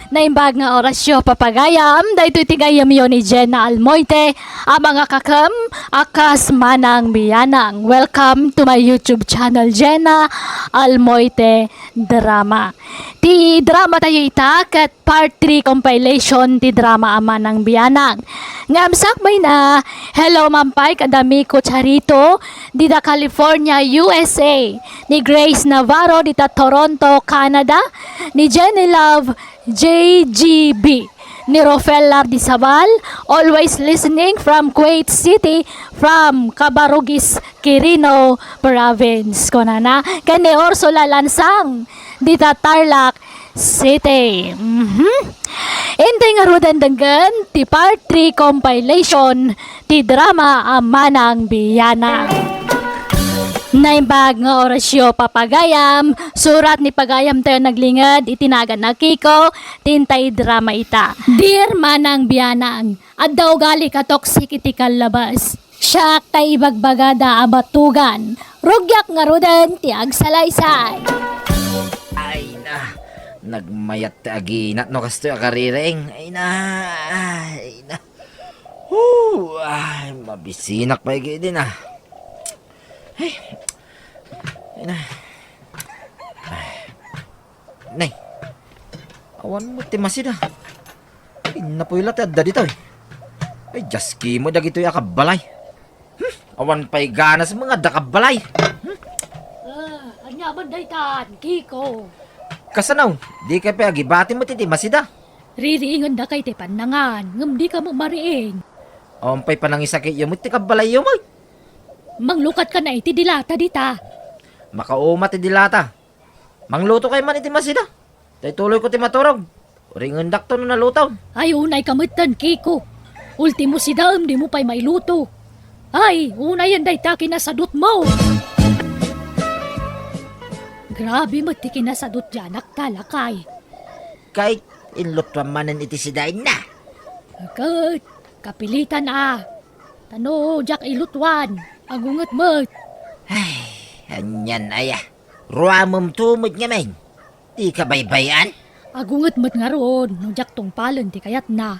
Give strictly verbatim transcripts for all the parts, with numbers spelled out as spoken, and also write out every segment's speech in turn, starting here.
Naimbag nga orasyo, papagayam, daytoy ti gayyemyo ni Jenna Almoite, a mangakakem a kas Manang Bianang. Welcome to my YouTube channel, Jenna Almoite Drama. Ti drama tayo ita ket part three compilation ti drama a Manang Bianang. Ngem sakbayna, hello man pay kadda Miko Charito, dita California, U S A, ni Grace Navarro, dita Toronto, Canada, ni Jenny Love, J G B, ni Rofel Lardizabal, always listening from Kuwait City, from Cabarugis, Quirino Province, kunana, ken ni Ursula Lansang, dita Tarlac City. Mhm. Intoy ngaruden denggen ti part three compilation ti drama a Manang Bianang. Naimbag nga orasyo, papagayam, surat ni pagayam tayo naglinged iti nagan a Kiko, ti intay drama ita. Dear Manang Bianang, adda ugali ka toxic iti kallabas. Siak tay ibagbagada a batugan. Rugiak ngaruden ti agsalaysay. Ay na, nagmayat ti aginat no kastoy a kaririing. Ay na, ay na. Hoo, ay, mabisinak pay gidi na. Ay, ay na. Ay. Nay, awan met ti masida. Ay, napuy la ti adda ditoy. Ay, diaski met dagitoy a kabbalay. Hmm, awan pay ganas nga adda kabbalay. Hmm. Ah, ania man daytan, Kiko? Kasano? Dikay pay agibati met iti masida. Ririingenda kay ti pannangan, ngem dika met mariing. Awan pay panangisakityo met ti kabbalayyo met. Manglukatkan iti dilata dita. Makauma ti dilata. Mangluto kay man iti masida. Tay tuloyko ti maturog. Ringendakto no naluto. Ay, unayka metten, Kiko. Ultimo sidaem, dimo pay mailuto. Ay, unayen dayta kinasadutmo. Grabe met ti kinasadut ti anakta, lakay. Kay, inlutuan manen iti sidaenna. Ket, kapilitan a. Ta no diak ilutuan, agunget met. Ay, anian aya. Ruamemto met ngamin. Dika baybay-an? Agunget met ngarud no diak tungpalen ti kayatna.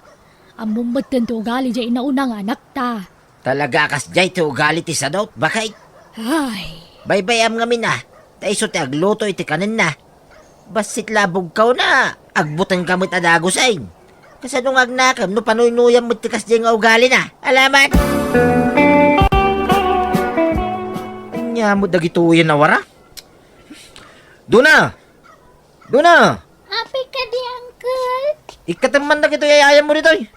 Ammom metten ti ugali diay inauna nga anakta. Talaga a kasdiay ti ugali ti sadut, baket? Ay. Baybay-am ngamin a, ta isu ti agluto iti kanenna. Bassit la a bugkawna, agbutengka met a dagusen. Kasano nga agnakem no panuynuyam met ti kasdiay nga ugalina? Alaman! Ania met dagitoyen a wara? Duna! Duna! Apay kadi, Uncle? Ikkatem man dagitoy ay-ayammo ditoy.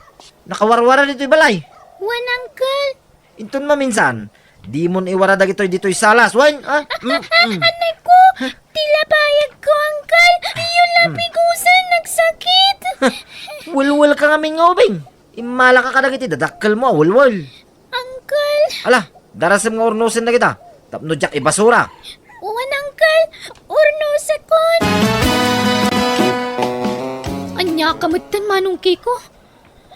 Nakawarwara ditoy balay. Wen, Uncle. Inton maminsan, dimon iwara dagitoy ditoy salas, wen? Ah, mm, mm. Anay ko, ti labayagko, Uncle. Iyo la pigusen, nagsakit. Welwelka ngamin nga ubing. Immalaka kadagiti dadakkelmo a welwel. Uncle. Ala, darasem nga urnosen dagita tapno diak ibasura. Wen, Uncle. Urnosekon. Aniaka metten, Manong Kiko?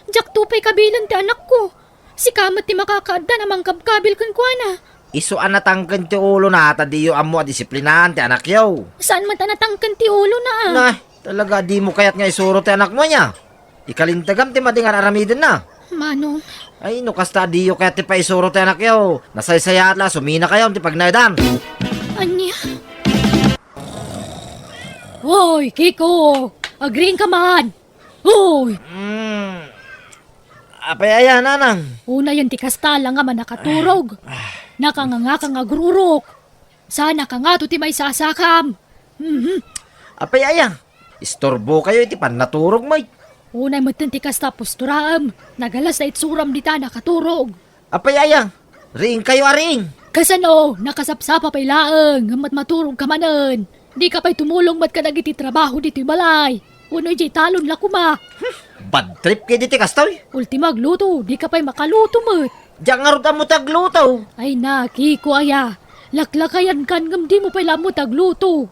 Diakto pay kabilen ti anakko. Sika met ti makakaaddan a mangkabkabil kenkuana. Isu a natangken ti ulona ta diyo ammo a disiplinaan ti anakyo. Saan met a natangken ti ulona a? Nah, talaga a dimo kayat nga isuro ti anakmo aya? Ikalintegam ti madi nga ar-aramidenna. Manong. Ay, no kasta a diyo kayat ti paisuro ti anakyo, nasaysayaat la a suminakayon ti pagnaedan. Ania? Hoy, Kiko! Agriingka man! Hoy! Mm. Apay aya, nanang? Unayen ti kasta, alangan a makaturog. Nakangangaka nga agururok. Saanka ngato ti maisasakam. Mhm. Apay aya? Istorbokayo iti pannaturogmo. Unay metten ti kasta, posturaem. Nagalas ta itsuram dita nakaturog. Apay aya? Riingkayo a riing. Kasano? Nakasapsapa pay laeng, ngem met maturogka manen. Dika pay tumulong met kadagiti trabaho ditoy balay. Wenno idiay talon la koma. Hmm, bad trip kadi ti kastoy. Ultimo agluto, dika pay makaluto met. Diak ngarud ammo ti agluto. Ay na, Kiko aya. Laklakayankan ngem dimo pay la ammo ti agluto.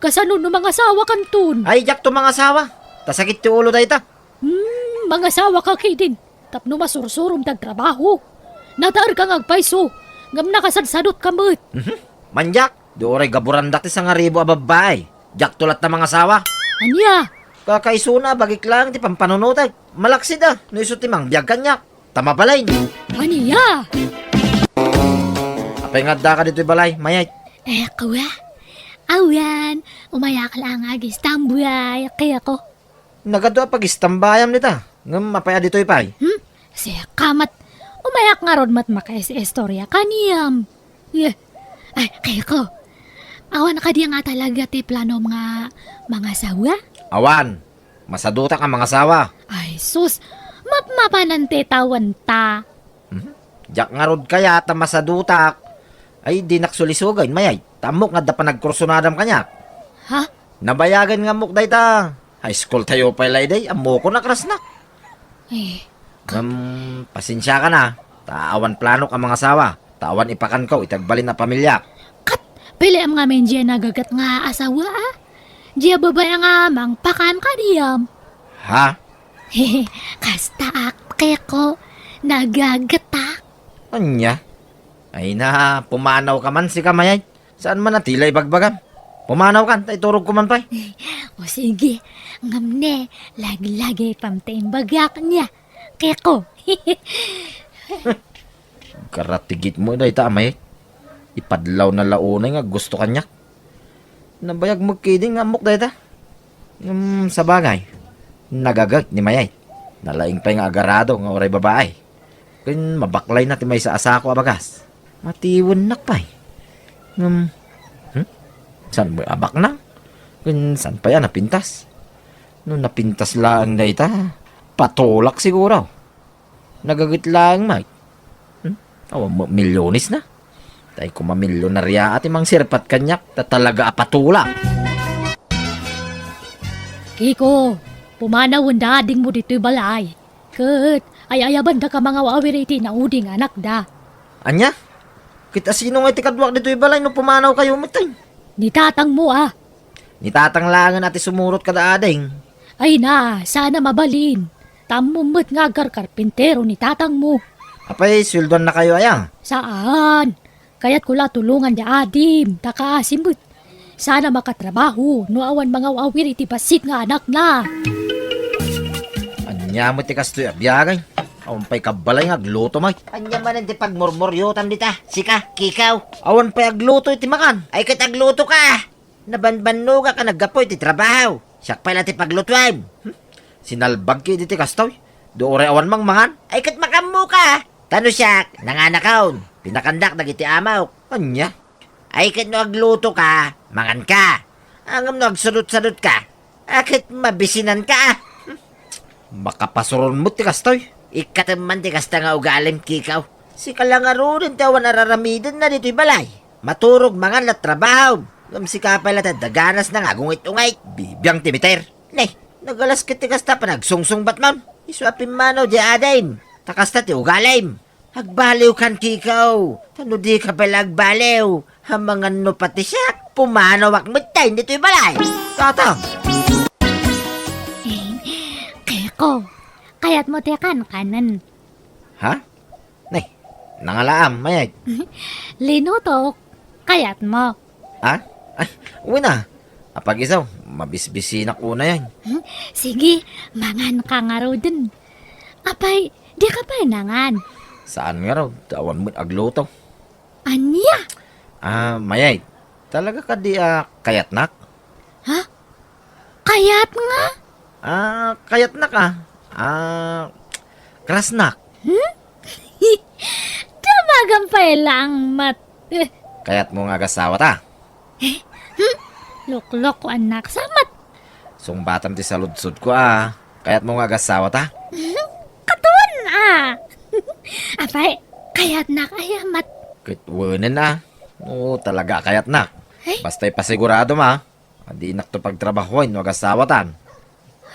Kasano no mangasawakanton? Ay, diakto mangasawa. Ta sakit ti ulo dayta. Hmm, mangasawaka ketdin. Tapno masursurom ti agtrabaho. Nataerka nga agpayso, ngem nakasadsadutka met. Mhm. Maniak, di uray gaburandak ti sangaribu a babbai. Diakto latta mangasawa. Ania? Kakaisuna, bagik laeng ti pampanunotek. Malaksid a, no isu ti mangbiag kaniak. Ta mabalin. Ania? Apay nga addaka ditoy balay, Mayet? Eh, kuwa? Awan, umayak laeng nga agistambay, kayatko. Nagadu a pagistambayam dita. Ngem apay a ditoy pay? Hmm? Sika met. Umayak ngarud met makaistorya kaniam. Eh, ay, kayatko. Awan kadi nga talaga ti planom nga mangasawa? Awan. Masadutak a mangasawa. Ay, sus. Mapmapanan ti tawenta. Mhm. Diak ngarud kayat a masadutak. Ay, dinak sulisugen, Mayet. Ta ammok nga adda panagkursunadam kaniak. Ha? Nabayagen nga ammok dayta. High school tayo pay layday, ammokon a crush-nak. Eh. Ngem, pasensiakan a, ta awan planok a mangasawa, ta awan ipakanko iti agbalin a pamiliak. Ket, piliam ngamin diay nagaget nga asawa, a? Diay babai nga mangpakan kaniam. Ha? Kastaak, kayatko, nagagetak. Ania? Ay na, pumanawka man, sika, Mayet. Saan man a tila ibagbagam? Pumanawkan, ta iturogko man pay. O sige, ngem ne, laglagitam ti imbagak nia. Kayatko. Karatigitmo dayta, Mayet. Ipadlawna la unay nga gusto kaniak. Nabayag met ketdi nga ammok dayta. Ngem sabagay, nagaget ni Mayet. Nalaing pay nga agarado nga uray babai. Ken mabaklayna ti maysa a sako a bagas. Matiwennak pay. Ngem, hmm? Saan met a baknang? Ken saan pay a napintas? No napintas laeng dayta, patulak siguro. Nagaget laeng met. Hmm? Awan met milyones na. Tay, koma milyonaria ti mangsirpat kaniak, ta talaga a patulak. Kiko, pumanawen da adingmo ditoy balay. Ket ay-ayabandaka mangaw-awir iti naudi nga anakda. Ania? Ket asino ngay ti kaduak ditoy balay no pumanawkayo metten? Ni tatangmo a. Ni tatang laengen a ti sumurot kada ading. Ay na, saan a mabalin. Ta ammom met nga agkarkarpintero ni tatangmo. Apay, sueldoannakayo aya? Saan. Kayatko la tulongan ni adim, ta kaasim met. Saan a makatrabaho no awan mangaw-awir iti bassit nga anakna. Ania met ti kastoy a biag? Awan pay kabbalay nga agluto met. Ania manen ti pagmurmuriotam dita? Sika, Kiko. Awan pay agluto iti makan. Ay, ket aglutoka. Nabanbannogak a naggapu iti trabaho. Siak pay la ti paglutoem. Hmm? Sinalbag ketdi ti kastoy. Di uray awan mangmangan. Ay, ket makammoka. Ta no siak, nanganakon. Pinakandak dagiti amok. Ania? Ay, ket no aglutoka, manganka. Ngem no agsudot-sudotka, a, ket mabisinanka. Makapasuron met ti kastoy. Ikkatem man ti kasta nga ugalim, Kiko. Sika la ngaruden ti awan a raramidenna ditoy balay. Maturog, mangan, la trabaho. Ngem sika pay la ti adda ganasna nga agungit-ungit. Bibiang ti meter. Ne, nagalas ket ti kasta panagsungsungbatmon. Isu a pimmanaw diay adim. Ta kasta ti ugalim. Agbaliwkan, Kiko. Ta no dika pay la agbaliw, amangan no pati siak, pumanawak metten ditoy balay. Tatang! Kiko, kayatmo ti kankanen? Ha? Nay, nangalaam, Mayet. Linutok, kayatmo? Ha? Ay, wen a. Apag-isu, mabisbisinak unay. Hmm? Sige, manganka ngaruden. Apay, dika pay nangan? Saan ngarud, ta awan met agluto. Ania? Ah, Mayet, talaga kadi a kayatnak? Ha? Kayat nga? Ah, kayatnak a. Ah, crushnak. Hmm? Damagam pay laeng met. Eh. Kayatmo nga agasawata? Eh? Hmm? Luklok, annak, sa met. Sungbatam ti saludsodko a. Kayatmo nga agasawata? Hmm? Katon a. Apay, kayatnak aya met. Ket wenen a. No talaga a kayatnak. Eh? Basta ipasiguradom a. Dinakto pagtrabahoen no agasawatan.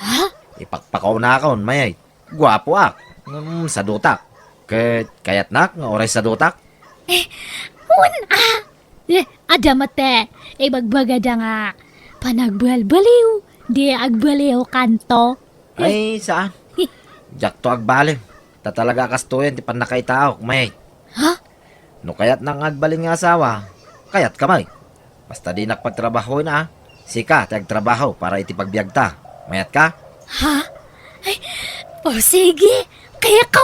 Ha? Ipakpakawnakon, Mayet. Guapoak. Ngem sadutak. Ket kayatnak nga uray sadutak? Eh, wen a. Eh, adda met ti ibagbagada nga panagbalbaliw, di agbaliwkanto. Ay, saan? Diakto agbaliw. Ta talaga a kastoyen ti pannakaitaok, Mayet. Ha? No kayatnak nga agbalin nga asawa, kayatka met. Basta dinak pagtrabahoen a, sika ti agtrabaho para iti pagbiagta. Mayat ka? Ha? Ay, o sige, Kiko.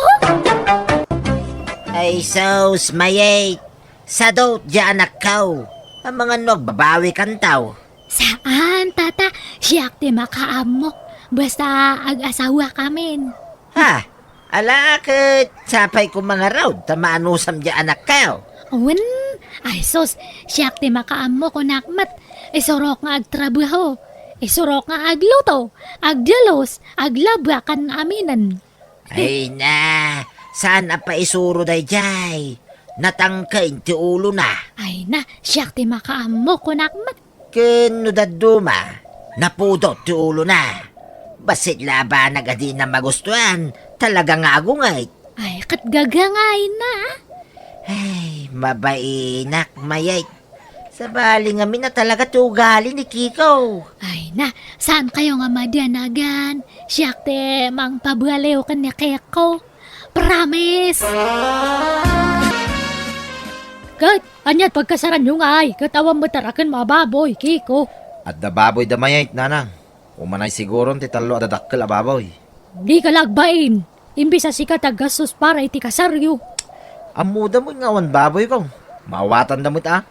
Ay, sus, Mayet. Sadut, diay anakko. Amangan no agbabawi kantaw. Saan, tata. Siak ti makaammok. Basta ag-asawakamin. Ha? Ala, ket sapay ko mangarud ta maanusam diay anakko. Wen, ay sus, siak ti makaammo, kunak met. Isurok nga agtrabaho, isurok nga agluto, agdalus, aglaba ken aminen. Ay na, saan a paisuro daydiay? Natangken ti ulona. Ay na, siak ti makaammo, kunak met. Ken no dadduma, napudot ti ulona. Bassit la a banag a dina magustuan, talaga nga agunget. Ay, ket gagangayna. Ay, mabainak, Mayet. Sabali ngamin a talaga ti ugali ni Kiko. Ay na, saan kayo nga madianagan? Siak ti mangpabaliw ken ni Kiko. Promise! Ket, ania ti pagkasaranyo ngay? Ket awan met a rakenmo a baboy, Kiko. Adda baboy da Mayet, nanang. Umanay siguron ti tallo a dadakkel a baboy. Dika la agbain. Imbes a sika ti aggastos para iti kasaryo. Ammoda met nga awan baboyko. Maawatanda met a.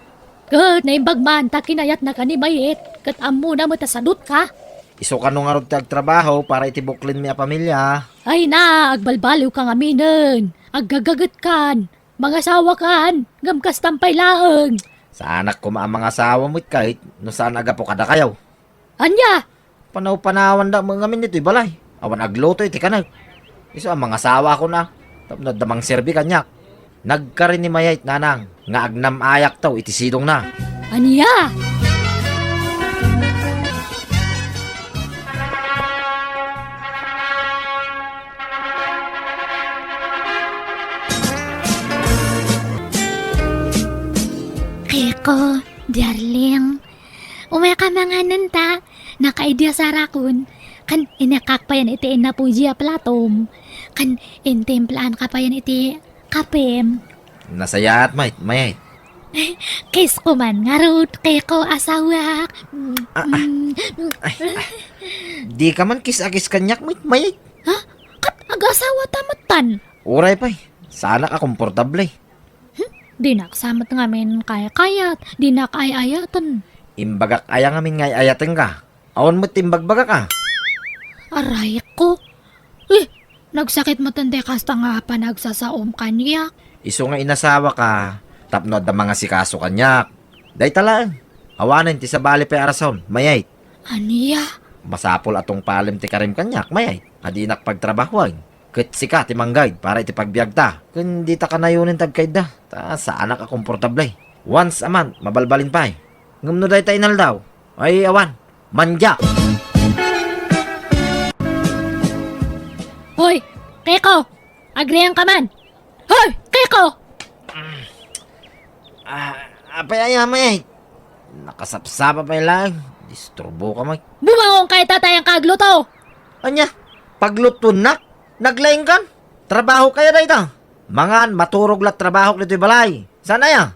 Ket naimbag man ta kinayatnaka ni Mayet, ket ammona met a sadutka. Isu kano ngarud ti agtrabaho para iti buklenmi a pamilia? Ay na, agbalbaliwka ngaminen. Aggagagetkan. Mangasawakan. Ngem kastan pay laeng. Saanak koma a mangasawa met ket no saan a gapu kadakayo. Ania? Panaw-panawanda met ngamin ditoy balay. Awan agluto iti kanek. Isu a mangasawakon a. Tapno adda mangserbi kaniak. Nagkari ni Mayet, nanang, nga agnam-ayakto iti sidongna. Ania? Kiko, darling, umayka manganen ta. Nakaidea sarakon. Ken inekak payen iti inapuji a platom. Ken intimplaanka payen iti kapem. Nasayaat, Mayet, Mayet. Kisko man ngarud, Kiko, asawak. Ah, ah. Mm. Ay, ah. Dika man kis-a-kis kaniak, Mayet, Mayet. Ha? Ket ag-asawata metten? Uray pay. Saanak a komportable. Hmm? Dinak sa met ngamin kaykayat, dinak ay-ayaten. Imbagak aya ngamin nga ay-ayatenka? Awan met ti imbagbagak a. Arayko. Eh, nagsakit metten ti kasta nga panagsasaom kaniak. Isu nga inasawaka tapno adda mangasikaso kaniak. Dayta laeng. Awanen ti sabali pay a rason, Mayet. Ania? Masapul a tungpalem ti karim kaniak, Mayet, a dinak pagtrabahoen. Ket sika ti mang-guide para iti pagbiagta. Ken dita kanayonen ti agkayda, ta saanak a komportable. Once a month, mabalbalin pay. Ngem no dayta inaldaw, ay awan, mandia. Hoy, Kiko! Agriingka man! Hoy, Kiko! Ah, apay aya, Mayet? Nakasapsapa pay laeng. Disturboka, Mayet. Bumangonka ita ta ayanka agluto! Ania? Paglutuennak? Naglaingkan? Trabaho kaya dayta? Mangan, maturog la trabahok ditoy balay. Saan aya?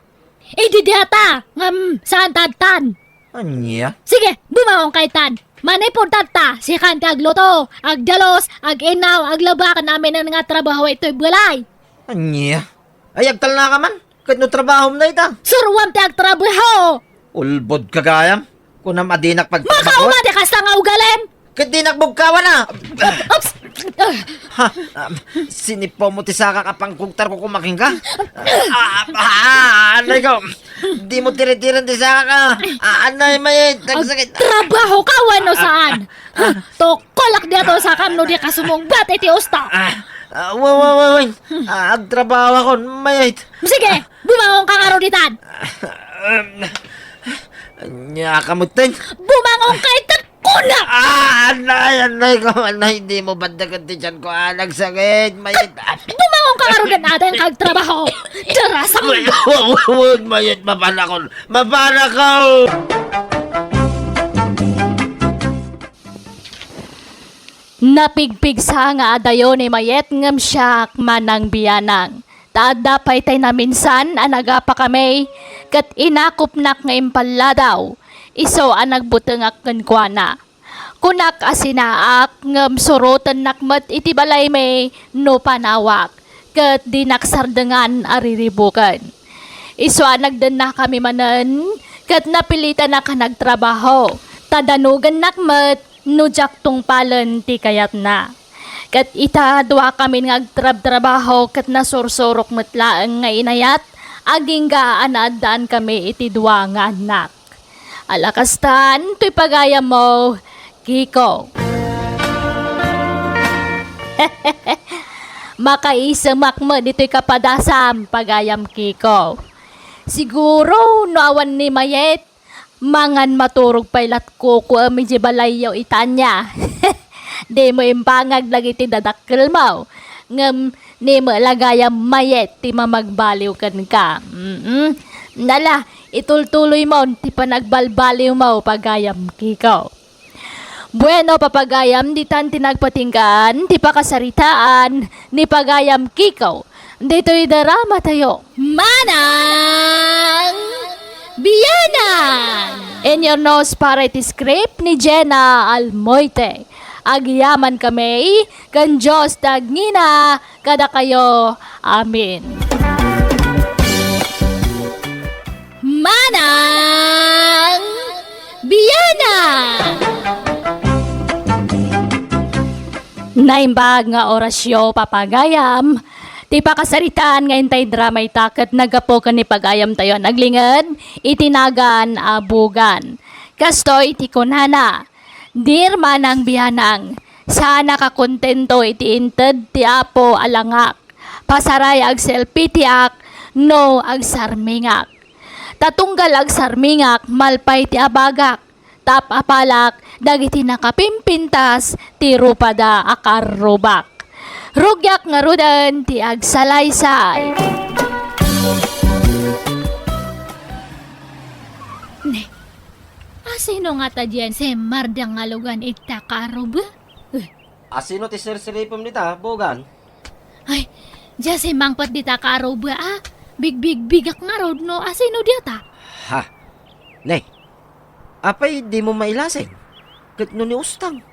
Idi diata, ngem saan ta adtan. Ania? Sige, bumangonka itan. Manipod tatta, sikan ti agluto, agdalus, ag-innaw, aglaba, ken aminen nga trabaho itoy balay. Ania? Ay, agtalnaka man? Ket no trabahom dayta? Suroam ti agtrabaho! Ulbodka gayam. Kunam a dinak pagtrabaho. Makauma ti kasta nga ugalem! Ket dinak bugkawan a. Oops! Ha? Ah, sinipawmo ti sakak a pangkugtarko koma kenka? Ah, ah, anay ko. Dimo tiritiren ti sakak a. Ah, anay, Mayet, nagsakit. Agtrabaho ka wenno saan? Ha? Tukkolak diato sakam no di ka sumungbat iti usta. Ah, ah, wa, wa, wa, wa. Ah, agtrabaho akon, Mayet. Sige, bumangonka ngarud itan. Ah, um, ania ka metten? Bumangonka itan, kunak! Ah, anay, anay ko, anay, dimo bantagan ti tiyan ko, ah, nagsakit, Mayet. Bumangonka ngarud itan, adda nga agtrabaho. Darasam! Mayet, mapanakon, mapanakon! Napigpigsa nga adayo ni Mayet ngem siak manang bianang. Ta adda pay tay naminsan a nagapakami, ket inakupnak nga impalladaw, isu a nagbutengak kenkuana. Kunak a sinaak, ngem surotennak met iti balaymi no panawak, ket dinak sardengan a riribuken. Isu a nagdennakami manen, ket napilitanak a nagtrabaho, ta danugennak met no diak tungpalen ti kayatna. Ket ita, duakamin nga agtrabtrabaho ket nasursurok met laeng nga inayat, agingga a naaddaankami iti dua nga annak. Ala kastan, toy pagayammo, Kiko. Makaisemak met ditoy kapadasam, pagayam Kiko. Siguro, no awan ni mayet, mangan maturog pay latkukuem idiay balayyo itana. Dimo imbangag dagiti dadakkelmo, ngem ni met la gayam mayet ti mamagbaliw kenka. Mm-mm. Nala, itultuloymon ti panagbalbaliwmo, pagayam Kiko. Bueno, papagayam, ditan ti nagpatinggaan ti pakasaritaan ni pagayam Kiko ditoy drama tayo. Manang Bianang! In your nose para iti script ni Jenna Almoite. Agyamankami ken Dios ti agngina kadakayo. Amen. Manang Bianang! Naimbag nga orasyo, papagayam. Ti pakasaritaan nga intay drama ita ket naggapu ken ni pagayamtayo a naglinged iti nagan a Bugan. Kastoy ti kunana, "Dear Manang Bianang, saanak a kontento iti inted ti Apo a langak. Pasaray agsellfie ti ak no agsarmingak. Ta tunggal agsarmingak, malpay ti abagak. Tapapalak dagiti nakapimpintas ti rupada a karrubak. Rugiak ngaruden ti agsalaysay." Ne, asino ngata diay semmardang nga lugan ita, karuba? Eh. Asino ti sirsiripem dita, Bugan? Ay, diay simmangpet dita, karuba, a. Bigbigbigak ngarud no asino diata. Ha? Ne, apay dimo mailasing? Ket no ni Ustang?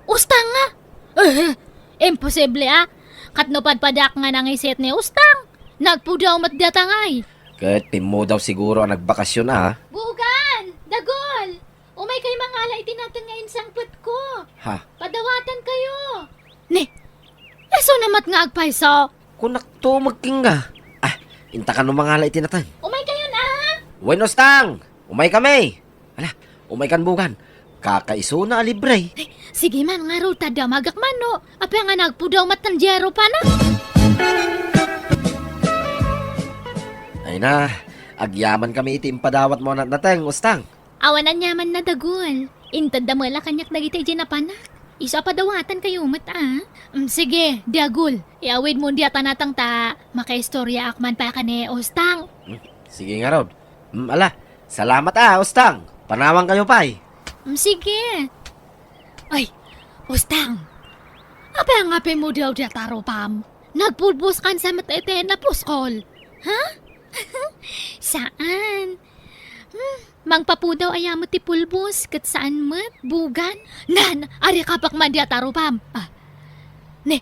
Ustang nga? Eh, imposible, a. Ket no padpadaak nga nangiset ni Ustang, nagpudaw met diata ngay. Ket pimmudaw siguro a nagbakasyon, a. Bugan! Dagul! Umaykayo mangala iti nateng nga insangpetko. Ha? Padawatankayo. Ne, isu na met nga agpayso. Kunakto met kenka. Ah, inta kano mangala iti nateng. Umaykayon, a. Wen, Ustang! Umaykami! Ala, umaykan, Bugan. Kakaisuna a libre. Ay, sige man, ngarud, ta damagak man, no? Apay nga nagpudaw met diay rupana? Ay na, agyamankami iti impadawatmo a nateng, Ustang. Awan aniamanna, Dagul. Intedda met la kaniak dagiti idiay napanak. Isu a padawatankayo met, a. Mm, sige, Dagul. Iawidmon diay nateng ta makaistoriaak man pay ken ni Ustang. Hmm, sige ngarud. Hmm, ala, salamat, a, Ustang. Panawankayo pay. Hmm, sige. Ay, Ustang. Apay nga pimmudaw diay rupam? Nagpulbos kansa met iti napuskol? Ha? Saan. Hmm, mangpapudaw aya met ti pulbos, ket saan met, Bugan? Nan, arikapak man diay rupam. Ah. Ne,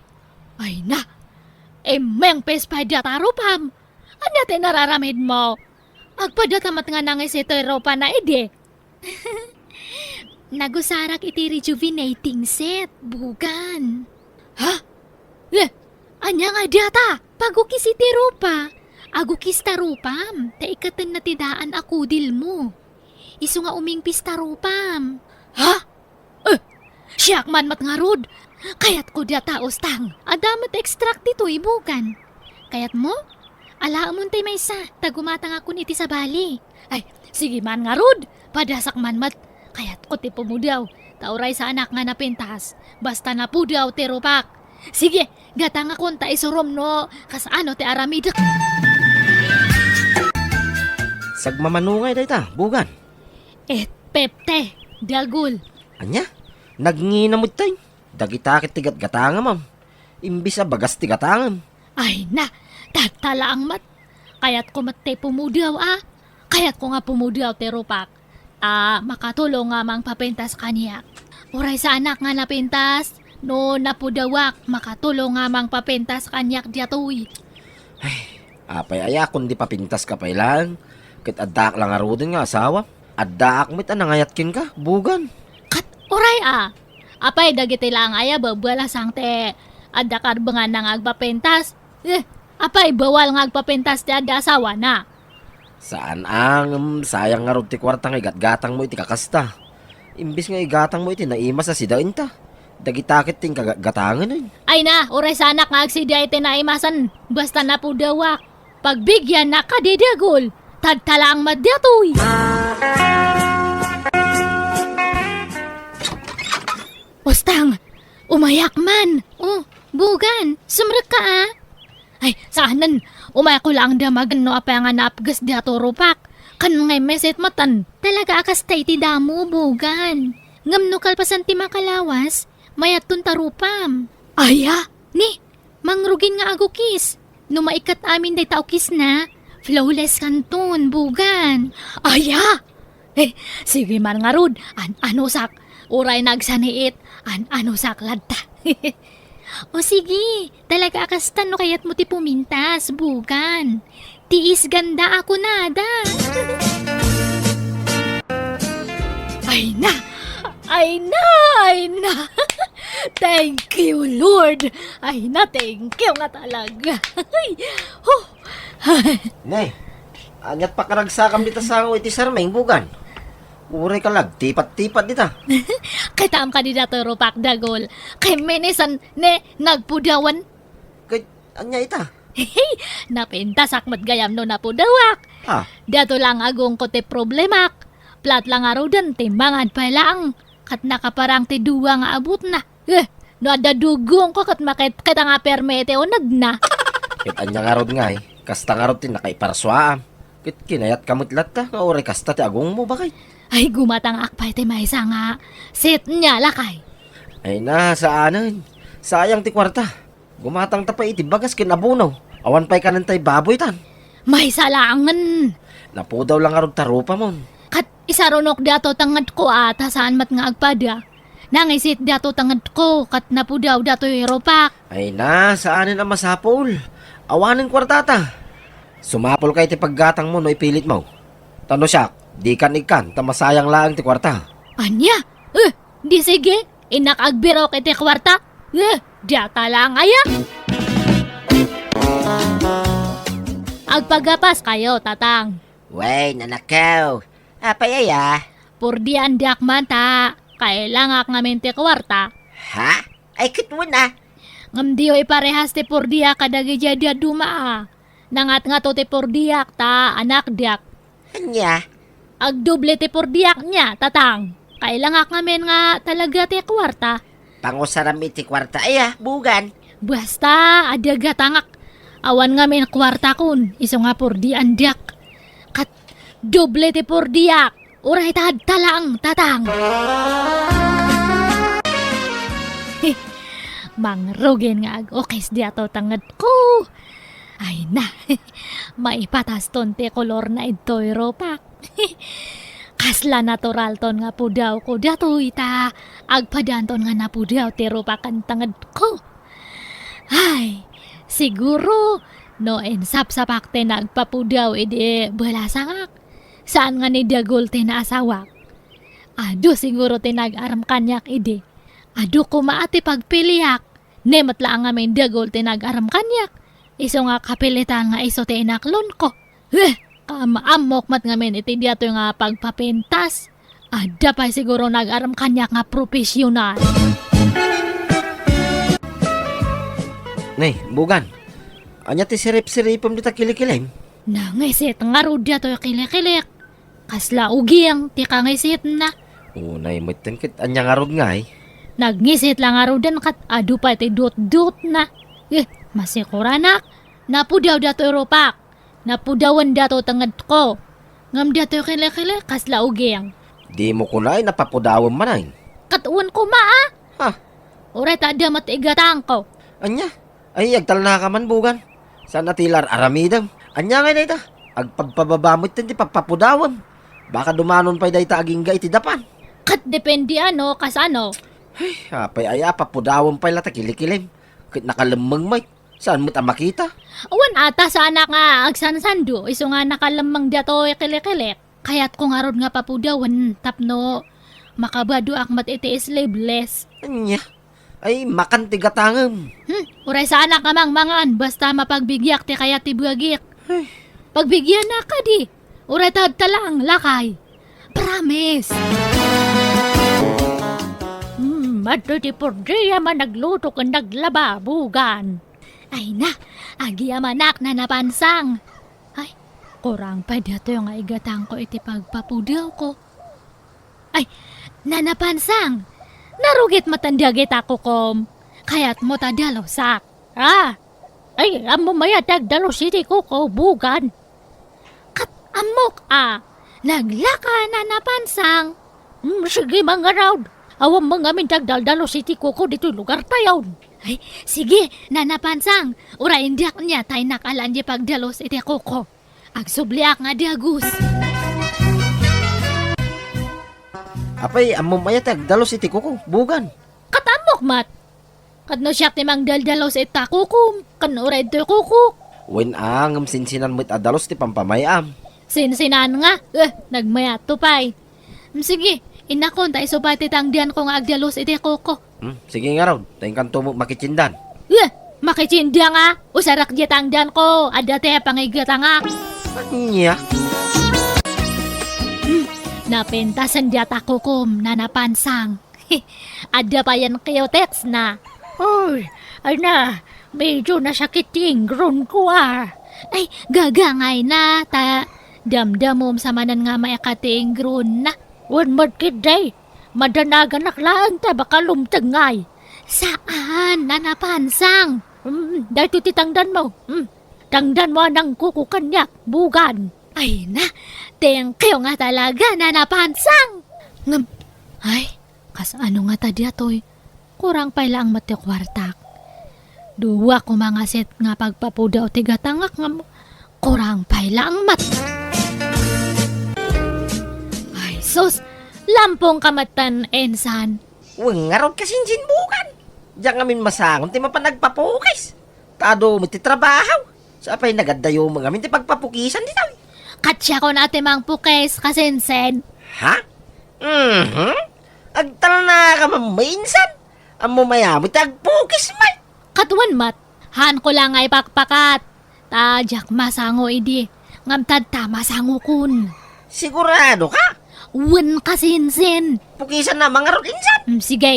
ay na, immengpis pay diay rupam. Ania ti nararamidmo? Agpadata met nga nangiset ti rupana idi. Nagusarak iti rejuvenating set, Bugan. Ha? Eh, ania nga diata? Pagukis iti rupa. Agukis ta rupam, ta ikkatenna ti daan a kudilmo. Isu nga umingpis ta rupam. Ha? Eh, siak man met ngarud. Kayatko diata, Ustang. Adda met extract ditoy, Bugan. Kayatmo? Alaemon ti maysa, ta gumatangakon iti sabali. Ay, sige man ngarud. Padasak man met. Kayatko ti pumudaw. Ta uray saanak nga napintas. Basta napudaw ti rupak. Sige, gatangakon ta isurom no kasano ti aramidek. Sagmamano ngay dayta, Bugan. Et pepte, Dagul. Ania? Nagngina met tay. Dagita ket ti gatgatangam, am. Imbis a bagas ti gatangam. Ay na, tatta laeng met. Kayatko met ti pumudaw, a. Kayatko nga pumudaw ti rupak. Ta makatulong nga mangpapintas kaniak. Uray saanak nga napintas. No napudawak, makatulong nga mangpapintas kaniak diatoy. Ay, apay aya, kundi papintaska pay laeng. Ket addaak la ngaruden nga asawa. Addaak met a nangayat kenka, Bugan. Ket uray a. Apay dagiti laeng aya babalasang ti adda karbenganna nga agpapintas? Eh, apay bawal nga agpapintas ti adda asawana? Saan a, ngem sayang ngarud ti kuarta nga igatgatangmo iti kakasta. Imbes nga igatangmo iti naimas a sidaenta, dagita ket ti inkagatgatangen. Ay na, uray saanak nga agsida iti naimasen, basta napudawak. Pagbigyannak kadi dagul, tadta laeng met datoy. Ostang, umayak man. Oh, Bugan, sumrekka a. Ay, saanen. Umayakko laeng damagen no apay nga naapges diato rupak. Ken nga meset matan. Talaga a kasta iti damo, Bugan. Ngem no kalpasan ti makalawas, mayatton ta rupam. Aya, ni, mangrugin nga agukis. No maikkat amin dayta ukisna, flawless kanton, Bugan. Aya! Eh, sige man ngarud, an-anusak. Uray nagsaniit, an-anusak latta. O sige, talaga a kastan no kayatmo ti pumintas, Bugan. Tiis ganda a kunada. Ay na! Ay na! Ay na! Thank you, Lord! Ay na, thank you nga talaga. Ay, huh. Ne, ania't pakaragsakam dita sango iti sarmeng, Bugan? Uray ka la agtipat-tipat dita. Kitaem kadi datoy rupak, dagul. Kay minisan, ne, nagpudawan. Kay, ania ita? Napintasak met gayam no napudawak. Ah. Diato lang agungko ti problemak. Plat lang ngaruden ti mangad pay laeng. Ket nakaparang ti dua nga abutna. Eh, no adda dugongko ket maketket nga permi iti unegna. Ket ania ngarud ngay, kasta ngarud ti nakaiparsuaam. Ket kinayatka met latta nga uray kasta ti agungmo, baket. Ay, gumatangak pay ti maysa nga set-na, lakay. Ay na, saanen. Sayang ti kuarta. Gumatangta pay iti bagas ken abono. Awan pay kanen tay baboy tan. Maysa laengen. Napudaw lang ngarud ta rupamon. Ket isarunok diato tengngedko a ta saan met nga agpada. Nangisit diato tengngedko ket napudaw datoy rupak. Ay na, saanen a masapul. Awanen kuartata. Sumapulka iti paggatangmo no ipilitmo. Ta no siak, dikan ikkan ta masayang laeng ti kuarta. Ania? Eh, di sige, innak agbirok iti kuarta. Eh, diata laeng aya? Agpagapaskayo, tatang. Wen, anakko. Apay aya? Purdian diak man ta. Kailangak ngamin ti kuarta. Ha? Ay, ket wen a. Ngem diyo iparehas ti purdiak kadagiti adi a duma a. Nangatngato ti purdiak ta anak diak. Ania? Agdoble ti purdiak nia, tatang. Kailangak ngamin nga talaga ti kuarta. Pangusaram iti kuarta aya, Bugan. Basta, adda gatangak. Awan ngamin kuartakon, isu nga purdian diak. Ket doble ti purdiak. Uray ta adta laeng, tatang. Mangrugin nga ag-ukis diato tengngedko. Ay na, maipataston ti kolorna idtoy rupak. Kasla naturalton nga pudawko datoy ta agpadanton nga napudaw ti rupak ken tengngedko. Ay, siguro, no insapsapak ti nagpapudaw idi balasangak, saan nga ni dagul ti naasawak. Adu siguro ti nag-arem kaniak idi. Adu koma a ti pagpiliak. Ne met la a ngamin dagul ti nag-arem kaniak. Isu nga kapilitan nga isu ti inaklonko. Eh, kaammo met ngamin iti diatoy nga pagpapintas. Adda pay siguro nag-arem kaniak nga profesional. Ne, Bugan, ania ti sirip-siripem dita kilikilim? Nangisit ngarud diatoy kilikilik. Kasla uging ti kangisitna. Unay metten ket ania ngarud ngay? Nagngisit la ngaruden ket adu pay ti dutdutna. Eh, masikuranak. Napudaw datoy rupak. Napudawen dato tengedko. Ngem datoy kile-kile kasla uging. Dimo kunay napapudawem manen. Ket wen koma a. Ha? Uray ta adda met igatangko. Ania? Ay, agtalnaka man, Bugan. Saan a ti lar-aramidem? Ania ngay dayta? Agpabpababa met ti papapudawem. Baka dumanon pay dayta agingga iti dapan. Ket depende ano, kasano. Ay, apay aya, papudawem pay la ta kilikilim. Ket nakalemmeng met. Saan met a makita? Wen a, ta saanak nga agsansando, isu nga nakalemmeng datoy kilikilik. Kayatko ngarud nga papudawen tapno makabadoak met iti sleeveless. Ania? Ay, makan ti gatangem. Hmm, uray saanak a mangmangan, basta mapagbigiak ti kayat ti buagik. Ay. Pagbigianak kadi, uray ta adda laeng lakay. Promise! Hmm, adda ti pordiam a nagluto ken naglaba, Bugan. Ay na, agyamanak, Nana Pansang. Ay, kurang pay datoy nga igatangko iti pagpapudawko. Ay, Nana Pansang, narugit met dagita kukom. Kayatmo ta dalusak. Ah, ay, ammom aya ti agdalus iti kuko, Bugan. Ket ammok a, naglaka, Nana Pansang. Mm, sige, mangarud. Awan man ngamin ti agdaldalus iti kuko ditoy lugartayon. Ay, sige, Nana Pansang. Uray indiak nia ta innak a laeng ti pagdalus iti kuko. Agsubliak nga dagus. Apay, ammom aya ti agdalus iti kuko, Bugan? Ket ammok met. Ket no siak ti mangdaldalus ita kukom, ken uray ditoy kukok. Wen a, ngem sinsinan met a dalus ti pampamay-am. Sinsinan nga? Eh, nagmayatto pay. Mm, sige, innakon ta isu pay ti tangdanko nga agdalus iti kuko. Hmm, sige ngarud, ta inkanto met makitsindan. Eh, makitsinda nga? Usarak diay tangdanko, adda ti pangigatangak. Ania? Hmm, napintasen diay ta kukom, Nana Pansang. Adda payen cutex na. Ay, ay na, medyo nasakit ti ingronko, ah. Ay, gagangay na, ta damdamom sa manen nga maikat ti ingronna. Wen met ketdi, madanaganak laeng ta baka lumtengngay. Saan, Nana Pansang? Mm, daytoy ti tangdanmo. Mm, tangdanmo a nangkuko kaniak, Bugan. Ay na, thank you nga talaga, Nana Pansang. Ngem, ay, kasano ngata daytoy? Kurang pay laeng met ti kuartak. Dua koma nga set nga pagpapudaw ti gatangak ngem kurang pay laeng met. Ay, sus! Lampong ka metten, insan. Wen ngarud, kasinsin, Bugan. Diak ngamin masangon ti mapan agpapukis. Ta adu met ti trabaho. Sa apay nagaddayo met ngamin ti pagpapukisan ditoy? Ket siakon a ti mangpukis, kasinsin. Ha? Mhm. Agtalnaka man, insan. Ammom aya met ti agpukis met. Ket wen met, haanko la nga ipakpakat. Ta diak masango idi, ngem tatta masangokon. Sigurado ka? Wen, kasinsin. Pukisanna man ngarud, insan. Mm, sige.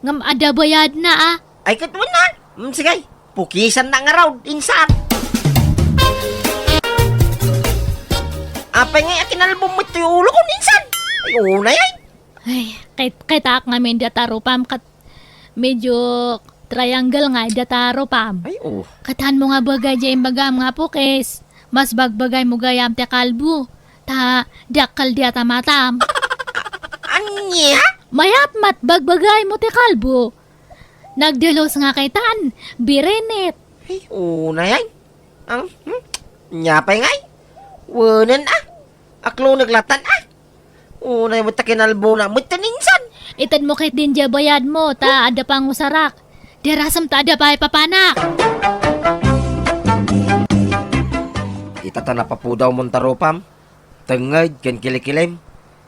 Ngem adda bayadna, a. Ay, ket wen a. Mm, sige. Pukisanna ngarud, insan. Apay ngay a kinalbom met toy ulokon, insan? Ay, unay, ay. Ay, ket-, ketak ngamin dayta rupam ket medyo triangle nga dayta rupam. Ay, oh. Ket haanmo nga bagay diay imbagam nga pukis. Mas bagbagaymo gayam ti kalbo. Ta dakkel dayta matam. Ania? Mayat met bagbagaymo ti kalbo. Nagdalus nga kitan, birinit. Ay, unay, ay. Ang, hmm? Nia pay ngay? Wenen, a. Aklonek latan, a. Unay met ta kinalbona met ti insan. Itedmo ketdin diay bayadmo, ta adda pangusarak. Darasem ta adda pay papanak. Ita ta napapudawmon ta rupam. Tengnged ken kilikilim.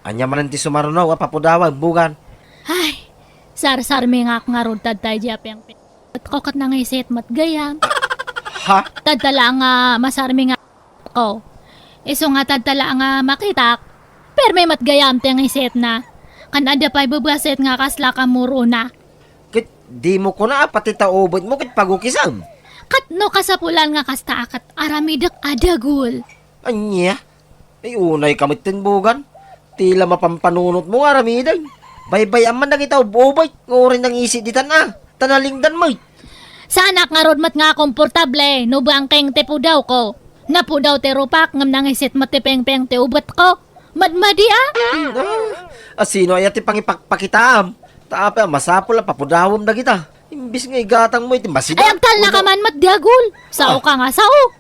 Ania manen ti sumaruno a papudawan, Bugan? Ay, sarsarmingak ngarud ta dayta diay pengpeng. Ket ko ket nangisit met gayam. Ha? Tadta la nga masarmingak ko. Isu nga tadta la nga makitak, permi met gayam ti ngisitna. Ken adda pay babassit nga kasla kamurona. Ket dimo kuna a pati ta ubetmo ket pagukisem? Ket no kasapulan nga kasta a ket aramidek a dagul. Ania? Ay, unay ka met ten, Bugan. Ti la mapampanunotmo nga aramiden. Baybay-am man dagita ub-ubet nga uray nangisit ditan a. Ta nalingdan met. Saanak ngarud met nga komportable no bangkeng ti pudawko. Napudaw ti rupak ngem nangisit met ti pengpeng ti ubetko. Madmadi a? Hmm, ah. A, sino aya ti pangipakpakitaam? Ta apay a masapul a papudawem dagita? Imbis nga igatangmo iti masida. Ay, agtalna ka man met dagul. Sao ka nga sao.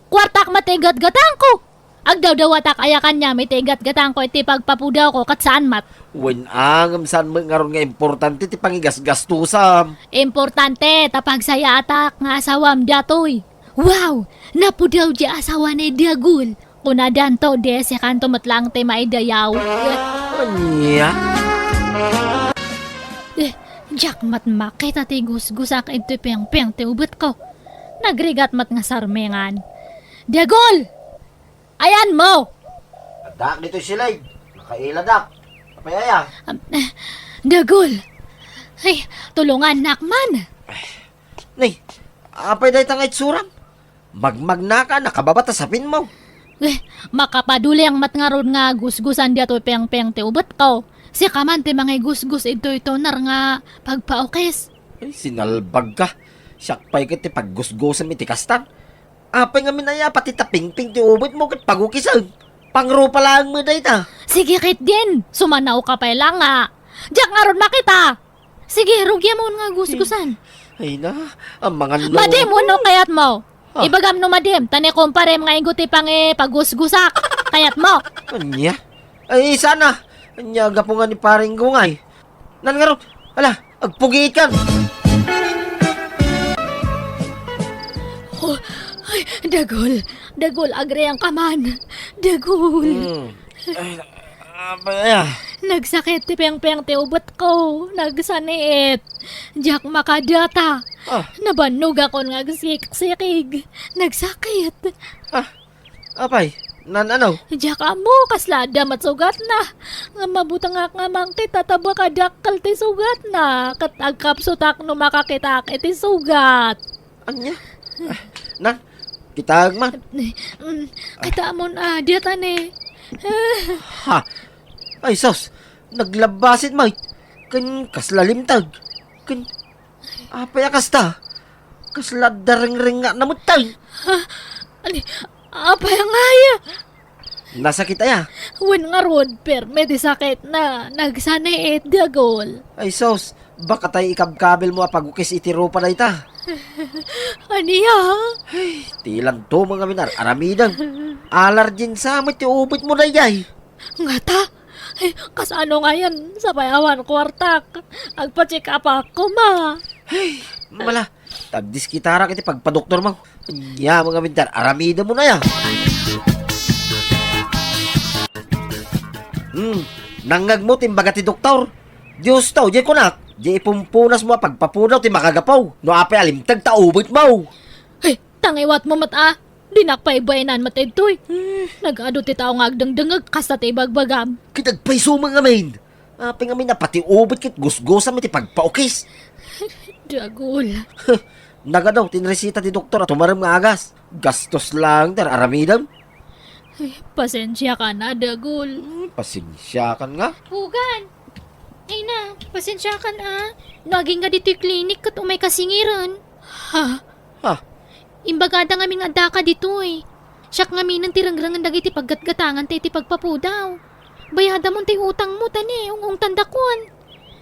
Kuartak met ti igatgatangko. Agdawdawatak aya kaniam iti igatgatangko iti pagpapudawko ket saan met. Wen a, ngem saan met ngarud nga importante ti pangigasgastusam. Importante ta pagsayaatak nga asawam datoy. Wow! Napudaw di asawa ni Dagul. Kunadanto, di sikanto met laeng ti maidayaw. Ania? Eh, diak met makita ti gusgusak iti pengpeng ti ubetko. Nagrigat met nga sarmengan. Dagul! Ayanmo! Addaak ditoy silid. Nakailadak. Apay aya? Am, eh, Dagul! Ay, tulongannak man! Nay, apay dayta nga itsuram? Magmagnaka, nakababa ta sapinmo. Eh, makapaduleng met ngarud nga gusgusan daytoy pengpeng ti ubetko. Sika man ti mangigusgos itoy toner nga pagpaukis. Ay, sinalbagka. Siak pay ket ti paggusgosem iti kastan. Apay ngamin aya pati ta pingping ti ubetmo ket pagukisen? Pangrupa laeng met dayta. Sige ketdin, sumanawka pay la nga. Diak ngarud makita. Sige, rugiamon nga gusgusan. Ay na, amangan no. Madim, wenno kayatmo? Ah. Ibagam no madim, ta ni kumparem nga igo ti pangipagusgusak. Kayatmo? Ania? Ay, sana. Ania, gapu nga ni paring Gungay. Nan ngarud, ala, agpugiitkan. Oh, ay, Dagul, Dagul, agriangka man. Dagul. Hmm. Ay, apay aya? Nagsakit ti pengpeng ti ubetko. Nagsaniit. Diak makadata. Ah. Nabannogakon nga agsiksikig. Nagsakit. Ah, apay, nan ano? Diak ammo, kasla adda met sugatna. Ngem mabutengak nga mangkita ta baka dakkel ti sugatna. Ket agkapsutak no makakitaak iti sugat. Ania? Ah, nan, kitaek man. Mm, kitaemon a, diatani. Ha? Ay, sus, naglabbasit met. Ken kasla limteg. Ken, apay a kasta? Kasla darengrengnga na met tay. Ha? Ani, apay a ngaya? Nasakit aya? Wen ngarud, perme ti sakitna. Nagsaniit, Dagul. Ay sus, baka tay ikabkabilmo a pagukis iti rupa dayta. Ania? Ay, ti lanto mo ngamin ar-aramidem. Allergen sa met ti ubetmo daydiay. Ngata? Ay, kasano ngayen? Sapay awan kuartak. Agpa-check up ako, ma. Ay, mala, tagdiskitarak iti pagpadoktormo. Ania mo ngamin ti ar-aramidem mo na ya. Hmm, nangngegmo ti imbaga ti doktor? Dios to, di kunak, di ipumpunasmo a pagpapudaw ti makagapu. No apay a limteg ta ubetmo. Ay, tangiwatmo met a. Dinak pay baenan met daytoy. Eh. Nagadu ti tao nga agdengdengngeg kasta ti ibagbagam. Ket agpayso met ngamin. Apay ngamin a pati ubet ket gusgusam iti pagpaukis. Dagul. Nagadu ti inresita ti doktor a tumarem nga agas. Gastos laeng ti ar-aramidem. Ay, pasensiakan a, Dagul. Hmm, pasensiakan nga. Bugan! Ay na, pasensiakan a. No agingga ditoy klinik ket umayka singiren. Ha? Ha? Imbagada ngamin nga addaka ditoy. Siak ngaminen ti rengrengen dagiti paggatgatangan ta iti pagpapudaw. Bayadamon ti utangmo, ta ne, ung-ungtandakon.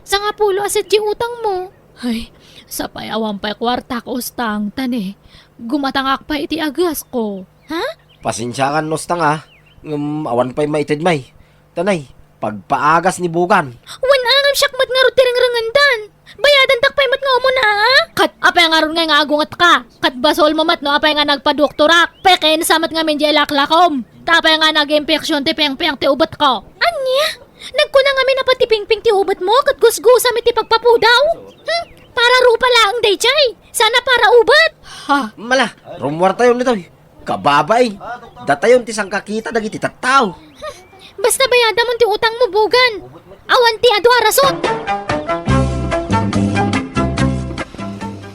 Sangapulo a set ti utangmo. Ay, sapay awan pay kuartak, Ustang, ta ne, gumatangak pay iti agasko. Ha? Pasensiakan, Ustang, a. Ngem awan pay maited, may. Tanay, pagpaagas ni Bugan. Wen a, ngem siak met ngarud ti rengrengendan. Bayadantak pay met nga umuna, a? Ket apay ngarud ngay nga agungetka? Ket basolmo met no apay nga nagpadoktorak. Pekensa met ngamin diay laklakom. Ta apay nga nag-impeksyon ti pengpeng ti ubetko. Ania? Nagkuna ngamin a pati pingping ti ubetmo ket gusgusam iti pagpapudaw? Hmm? Para rupa laeng daydiay. Sana para ubet. Ha? Mala, rummuartayon ditoy. Kababain, datayon ti sangkakita dagiti tattao. Basta bayadamon ti utangmo, Bugan. Awan ti adu a rason.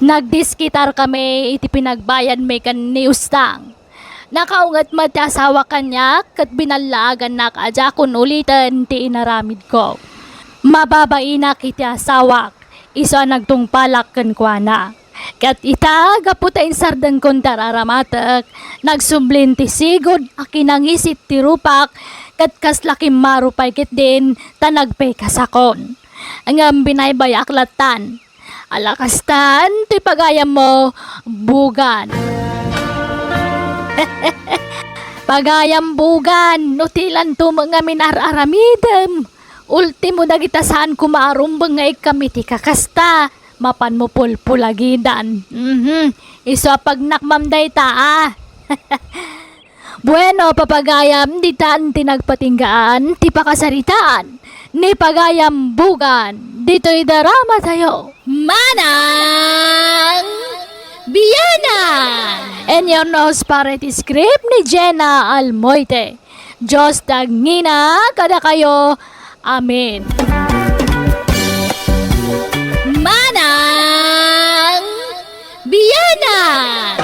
Nagdiskitar kami iti pinagbayadmi ken ni Ustang. Nakaunget met ti asawa kaniak ket binallaagannak a diakon uliten ti inaramidko. Mababainak iti asawak, isu a nagtungpalak kenkuana. Ket ita, gapu ta insardengkon ti ar-aramatek, nagsublin ti sigud a kinangisit ti rupak, ket kasla kimmaro pay ketdin ta nagpekasakon. Ngem binaybayaak lattan. Ala kastan ti pagayammo, Bugan. Pagayam Bugan, no ti lanto met ngamin ar-aramidem. Ultimo dagita saan koma a rumbeng nga ikkan iti kakasta, mapanmo pulpulagidan. Mhm. Isu a pagnakmam dayta, a. Bueno, papagayam, ditan ti nagpatinggaan ti pakasaritaan ni Pagayam Bugan ditoy drama tayo. Manang Bianang! And your nose parrot script ni Jenna Almoite. Dios ti agngina kadakayo. Amen. Manang Bianang!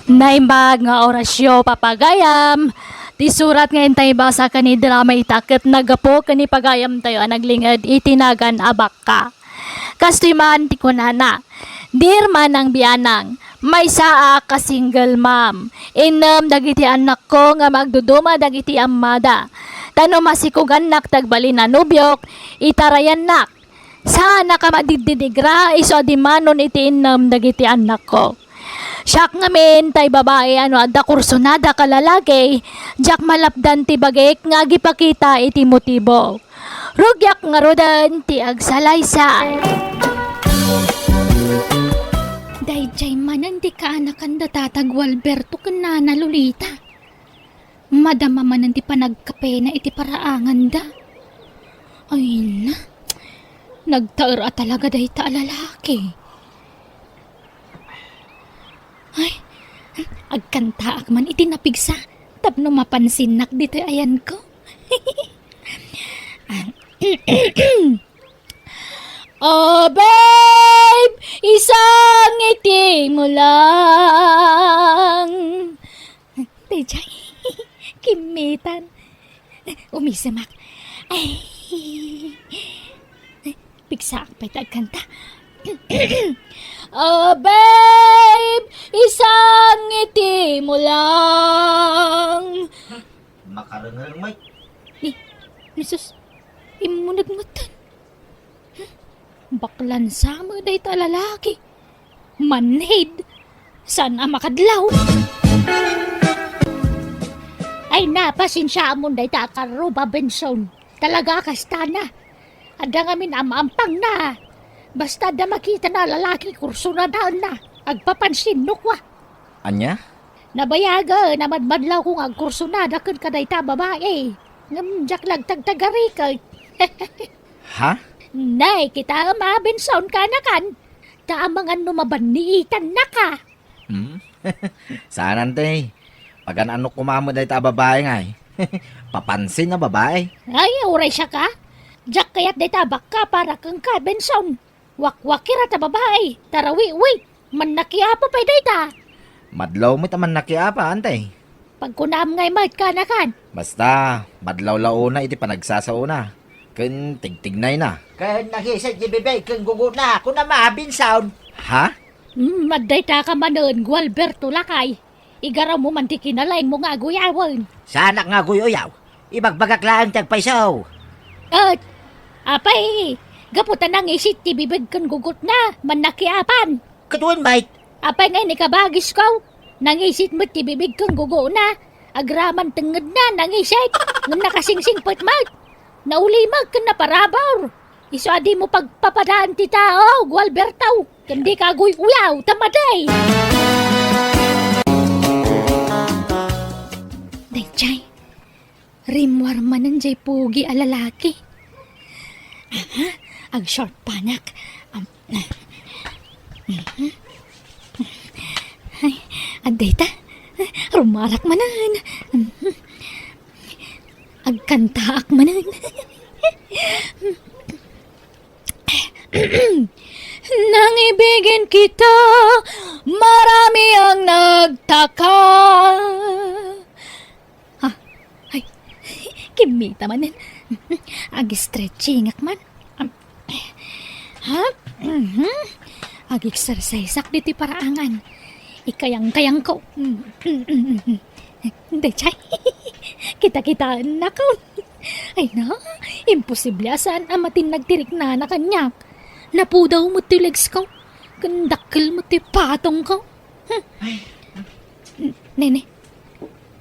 Naimbag nga orasyo, papagayam. Ti surat nga intay basa ken ni drama ita ket naggapu ken ni pagayamtayo a naglinged iti nagan a bakka. Kastoy man ti kunana, "Dear Manang Bianang, maysaak a single mom. Innem dagiti annakko nga magduduma dagiti ammada. Ta no masikugannak ti agbalin a nobiok, itarayannak. Saanak a madiddidigra isu a dimanon iti innem dagiti annakko. Siak ngamin tay babai a no adda kursonadak a lalaki, diak malapdan ti bagik nga agipakita iti motibo. Rugiak ngaruden ti agsalaysay." Daydiay manen ti kaanakan da Tata Gualberto ken Nana Lolita. Madama manen ti panagkapena iti paraanganda. Ay na, nagtaer a talaga dayta a lalaki. Ay, agkantaak man iti napigsa tapno mapansinnak ditoy ayanko. Ah, babe, isangitimo lang. Daydiay, kimmitan. Umisemak. Ay. Pigsaak pay ta agkanta. Oh, babe, isangitimo lang. Makarengel, Mike. Ni, ni sus, immuneg metten. Baklansa met dayta a lalaki. Manhid. Saan a makadlaw. Ay na, pasensiaamon dayta a karruba, Benson. Talaga a kastana. Adda ngamin am-ampangna. Basta adda makitana a lalaki, kursunadaenna. Agpapansin no kua. Ania? Nabayagen a madmadlawko nga agkursunada ken kadayta a babai. Ngem diak la agtagtagariket. Ha? Nay, kitaem a, Benson, kaanakan. Ta amangan no mabanniitannaka. Hmm? Saan, ante. Pagan-anok koma met dayta a babai ngay. Papansin a babai. Ay, uray siak a. Diak kayat dayta a bakka para kenka, Benson. Wakwakira ta babai, tarawiwi, mannakiapa pay dayta. Madlaw met a mannakiapa, ante. Pagkunam ngay met, kaanakan. Basta, madlaw la unay iti panagsasaona. Ken tigtignayna. Ken nangisit ti bibig ken gugona, kunam a, Benson. Ha? Hmm, adda dayta ka manen, Gualberto, lakay. Igarammo man ti kinalaingmo nga aguyawen. Saanak nga aguy-uyaw. Ibagbagak laeng ti agpayso. Et, apay, gapu ta nangisit ti bibig ken gugotna, mannakiapan. Ket wen, Mike. Apay ngay ni kabagisko? Nangisit met ti bibig ken gugona. Agraman tengngedna, nangisit. Ngem nakasingsingpet met. Naulimek ken naparabur. Isu a dimo pagpapadaan ti tao, Gualberto. Ken dika aguy-uyaw, ta madi. Daydiay, rimmuar manen jay pugi a lalaki. Aha, ag-short panak. Am, mhm. Ay, adda dayta. Rumarak manen. Mhm. Agkantaak manen. Nang ibigin kita, marami ang nagtaka. Ah, ay, kimmita manen. Ag-stretchingak man. Am, ha? Mhm. Ag-exerciseak ditoy paraangan. Ikayang-kayangko. Daydiay. Kita-kitaennako. Ay na, imposible a saan a matinnag ti riknana kaniak. Napudaw met ti legsko. Ken dakkel met ti patongko. Hmm. Ay, Nene,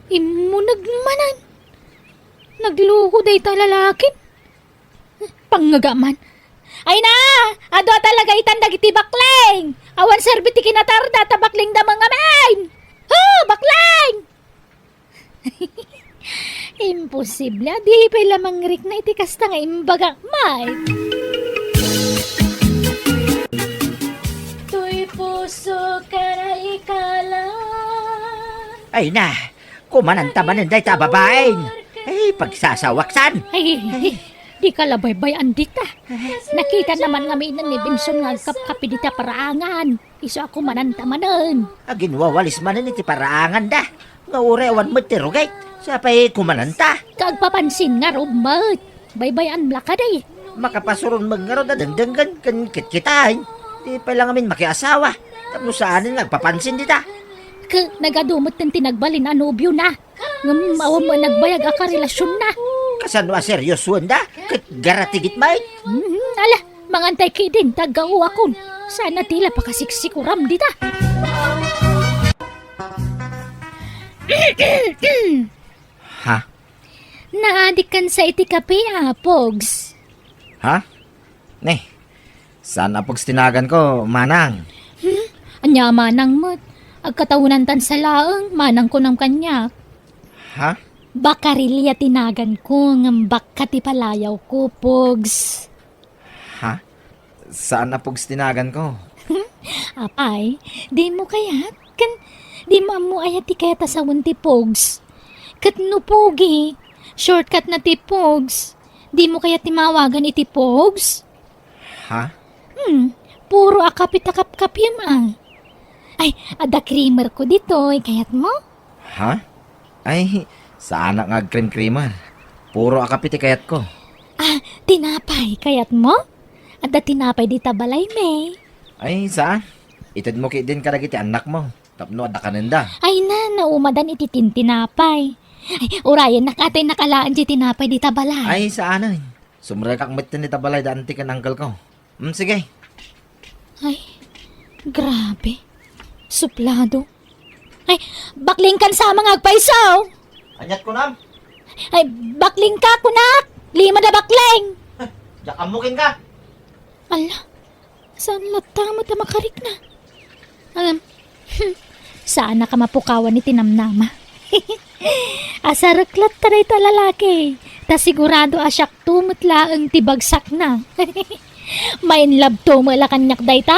immuneg manen. Nagluko dayta lalaki. Pangngegak man. Ay na! Adu a talaga itan dagiti bakleng! Awan serbi ti kinatarda ta bakleng da mangamin! Ho! Bakleng! Imposible. Adi pay la mangrikna iti kasta nga imbagak, Mike. Toy puso ka na ikala. Ay na, kumananta manen dayta a babaen. Ay, pagsasawaksan. Ay, di ka la baybay-an dita. Nakita naman ngamin ni Benson nga agkapkapi dita paraangan. Isu a kumananta manen. Aginwawalis manen iti paraanganda. Nga uray awan met ti rugit. Sa pay kumananta. Kagpapansin ngarud met. Baybay-an la kadi. Makapasuron met ngarud a dengdenggen ken kitkitaen. Di pay la ngamin makiasawa. Tapno saanen nga agpapansin dita. Ket nagadu met ti nagbalin a nobiona. Ngem awan met nagbayag a karelasionna. Kasano a seriosoenda? Ket garatigit met. Mhm, ala, mangantay ketdin, ta aggaoakon. Saan a ti la pakasiksikuram dita. Ha? Naadikkan sa iti kape, a, Pogs. Ha? Ne, saan a Pogs ti naganko, manang. Hmm? Ania a manang met? Agkatawenantan sa laeng, manang kunam kaniak. Ha? Bakarilia ti naganko, ngem bakka ti palayawko, Pogs. Ha? Saan a Pogs ti naganko? Apay, dimo kayat? Ken dimo ammo aya ti kayat a sawen ti Pogs? Ket no Pogi, shortcut na ti Pogs. Dimo kayat ti maawagan iti Pogs? Ha? Hmm, puro a kape ta kapkapim, ah. Ay, adda creamer ko ditoy. Kayatmo? Ha? Ay, saanak nga agcream-creamer. Puro a kape ti kayatko. Ah, tinapay, kayatmo? Adda tinapay dita balay, May. Ay, saan? Itedmo ketdin kadagiti annakmo. Tapno adda kanenda. Ay na, naumadan iti tintinapay. Ay, urayennak a tay nakalaen ti tinapay dita balay. Ay, saanen. Sumrekak metten ita balay da anti ken uncle ko. Hmm, sige. Ay, grabe. Suplado. Ay, baklingkan sa mga agpaiso. Aniat kunam? Ay, baklingka, kunak. Lima da bakling. Diak ammo kenka. Ala, saan latta met a makarikna? Alam, saan a ka mapukawan iti namnama. Asarek latta dayta a lalaki, ta sigurado a siakto met laeng ti bagsakna. Main love to met la kaniak dayta.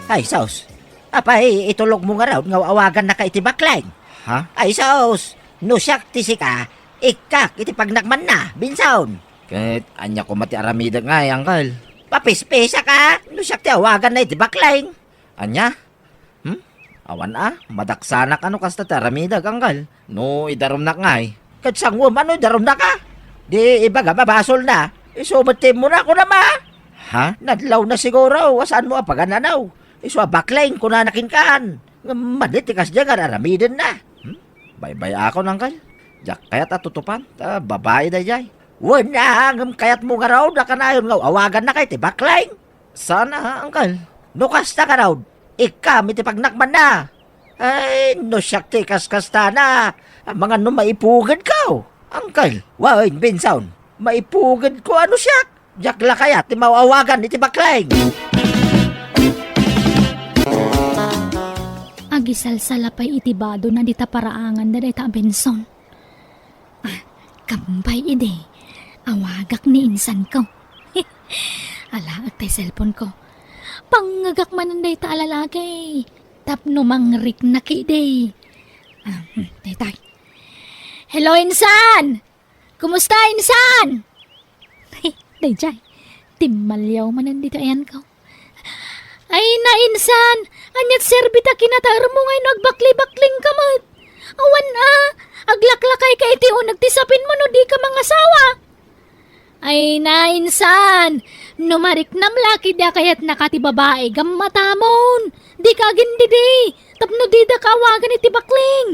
Ay, sus. Apay, itulogmo ngarud nga awagannaka iti bakleng? Ha? Ay, sus. No siak ti sika, ikkak iti pagnakmanna, Benson. Ket ania koma ti aramidek ngay, uncle? Papispisa ka, no siak ti awaganna iti bakleng. Ania? Hmm? Awan a, madaksanak a no kasta ti aramidek, uncle. No idarumnak ngay. Ket sanguem a no idarumnak a? Di ibagam a basolna. Isu met ti immuna, kunam a? Ha? Nadlawna siguro, a saanmo a pagananaw. Isu a bakleng, kunana kenkan. Ngem madi ti kasdiay nga ar-aramidenna. Hmm? Baybay-akon, uncle. Diak kayat a tutupan, ta babai daydiay. Wen a, ngem kayatmo ngarud a kanayon nga awagannaka iti bakleng? Saan a, uncle. No kasta ngarud, ikkam iti pagnakmanna. Ay, no siak ti ikaskastana, amangan no maipugedko, uncle. Wen, Benson, maipugedko a no siak. Diak la kayat ti maawagan iti bakleng. Agisalsala pay iti badona dita paraanganda dayta a Benson. Ah, kambay idi. Awagak ni insanko. Alaek tay cellphone ko. Pangngegak manen dayta a lalaki. Tapno mangrikna ketdi. Ah, hmm, daytay. Hello, insan! Kumusta, insan? Daydiay, timmaliaw manen ditoy ayanko. Ay na, insan, aniat serbi ta kinatarmo nga no agbaklibakling ka met? Awan a, aglaklakay ka iti uneg ti sapinmo no di ka mangasawa. Ay na, insan, no mariknam la ketdi a kayatnaka ti babai, gammatamon. Di ka agindidi, tapno dida ka awagan iti bakling.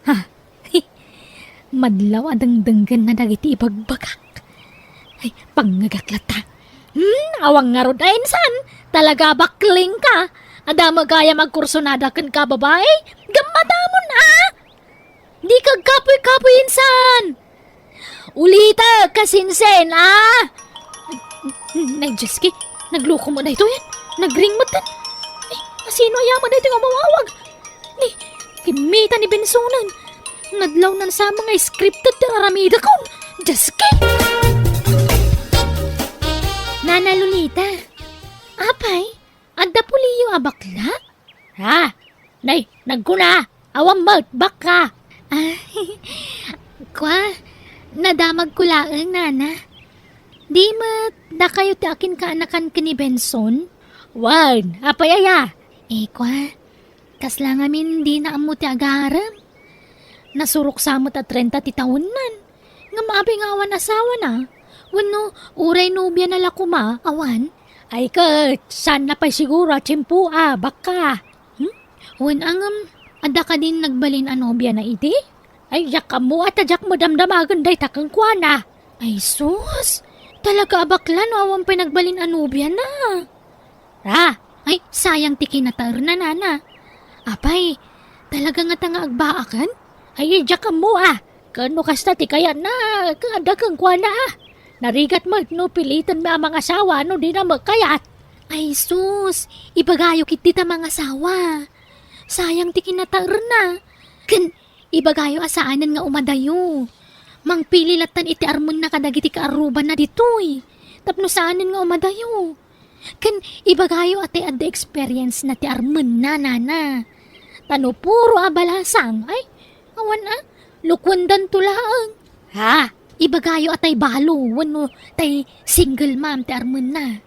Ha? Hi! Madlaw a dengdenggenna dagiti ibagbagak. Ay, pangngegak latta. Hmm, awan ngarud a insan. Talaga, bakleng ka. Adda met gayam agkursunada kenka, babai? Gammatamon, a? Di ka agkapuy-kapuy insan. Ulita, kasinsen, a? Ay, Diyos ki, nagloko met daytoy. Nagring met. Ay, asino aya met daytoy nga umawawag? Ni, kimmita ni Bensonen. Nadlawnan sa mga scripted ti aramidakon. Diyos ki! Nana Lolita. Apay, adda puliyo a bakla? Ha? Nay, nagkuna, awan met, bakka. Ah, kwa, nadamagko laeng, nana. Di met, dakayo ti akinkaanakan ken ni Benson? Wen, apay aya? Eh, kwa, kasla ngamin dina ammo ti agarem. Nasurok sa met a trenta ti taonnan. Ngem apay nga awan asawana? Wenno, uray nobiana la koma, awan? Ay ket, saan na pay siguro a tiempo a, bakka. Hmm? Wen a ngem, adda kadin nagbalin a nobiana idi? Ay, diak ammo a ta diak madamdamagen dayta kenkuana. Ay sus! Talaga a bakla no awan pay nagbalin a nobiana. Ah, ay, sayang ti kinataerna, nana. Apay, talaga ngata nga agbaaken? Ay, diak ammo a. Ken no kasta ti kayatna, ket adda kenkuana a. Narigat met no pilitenmi a mangasawa no dina met kayat. Ay sus, ibagayo ketdi ta mangasawa. Sayang ti kinataerna. Ken ibagayo a saanen nga umadayo. Mangpili lattan iti armenna kadagiti kaarrubanna ditoy. Tapno saanen nga umadayo. Ken ibagayo a tay adda experience na ti armenna, nana. Ta no puro a balasang, ay, awan a, lukuendanto laeng. Ha? Ibagayo a tay balo wenno tay single mom ti armenna.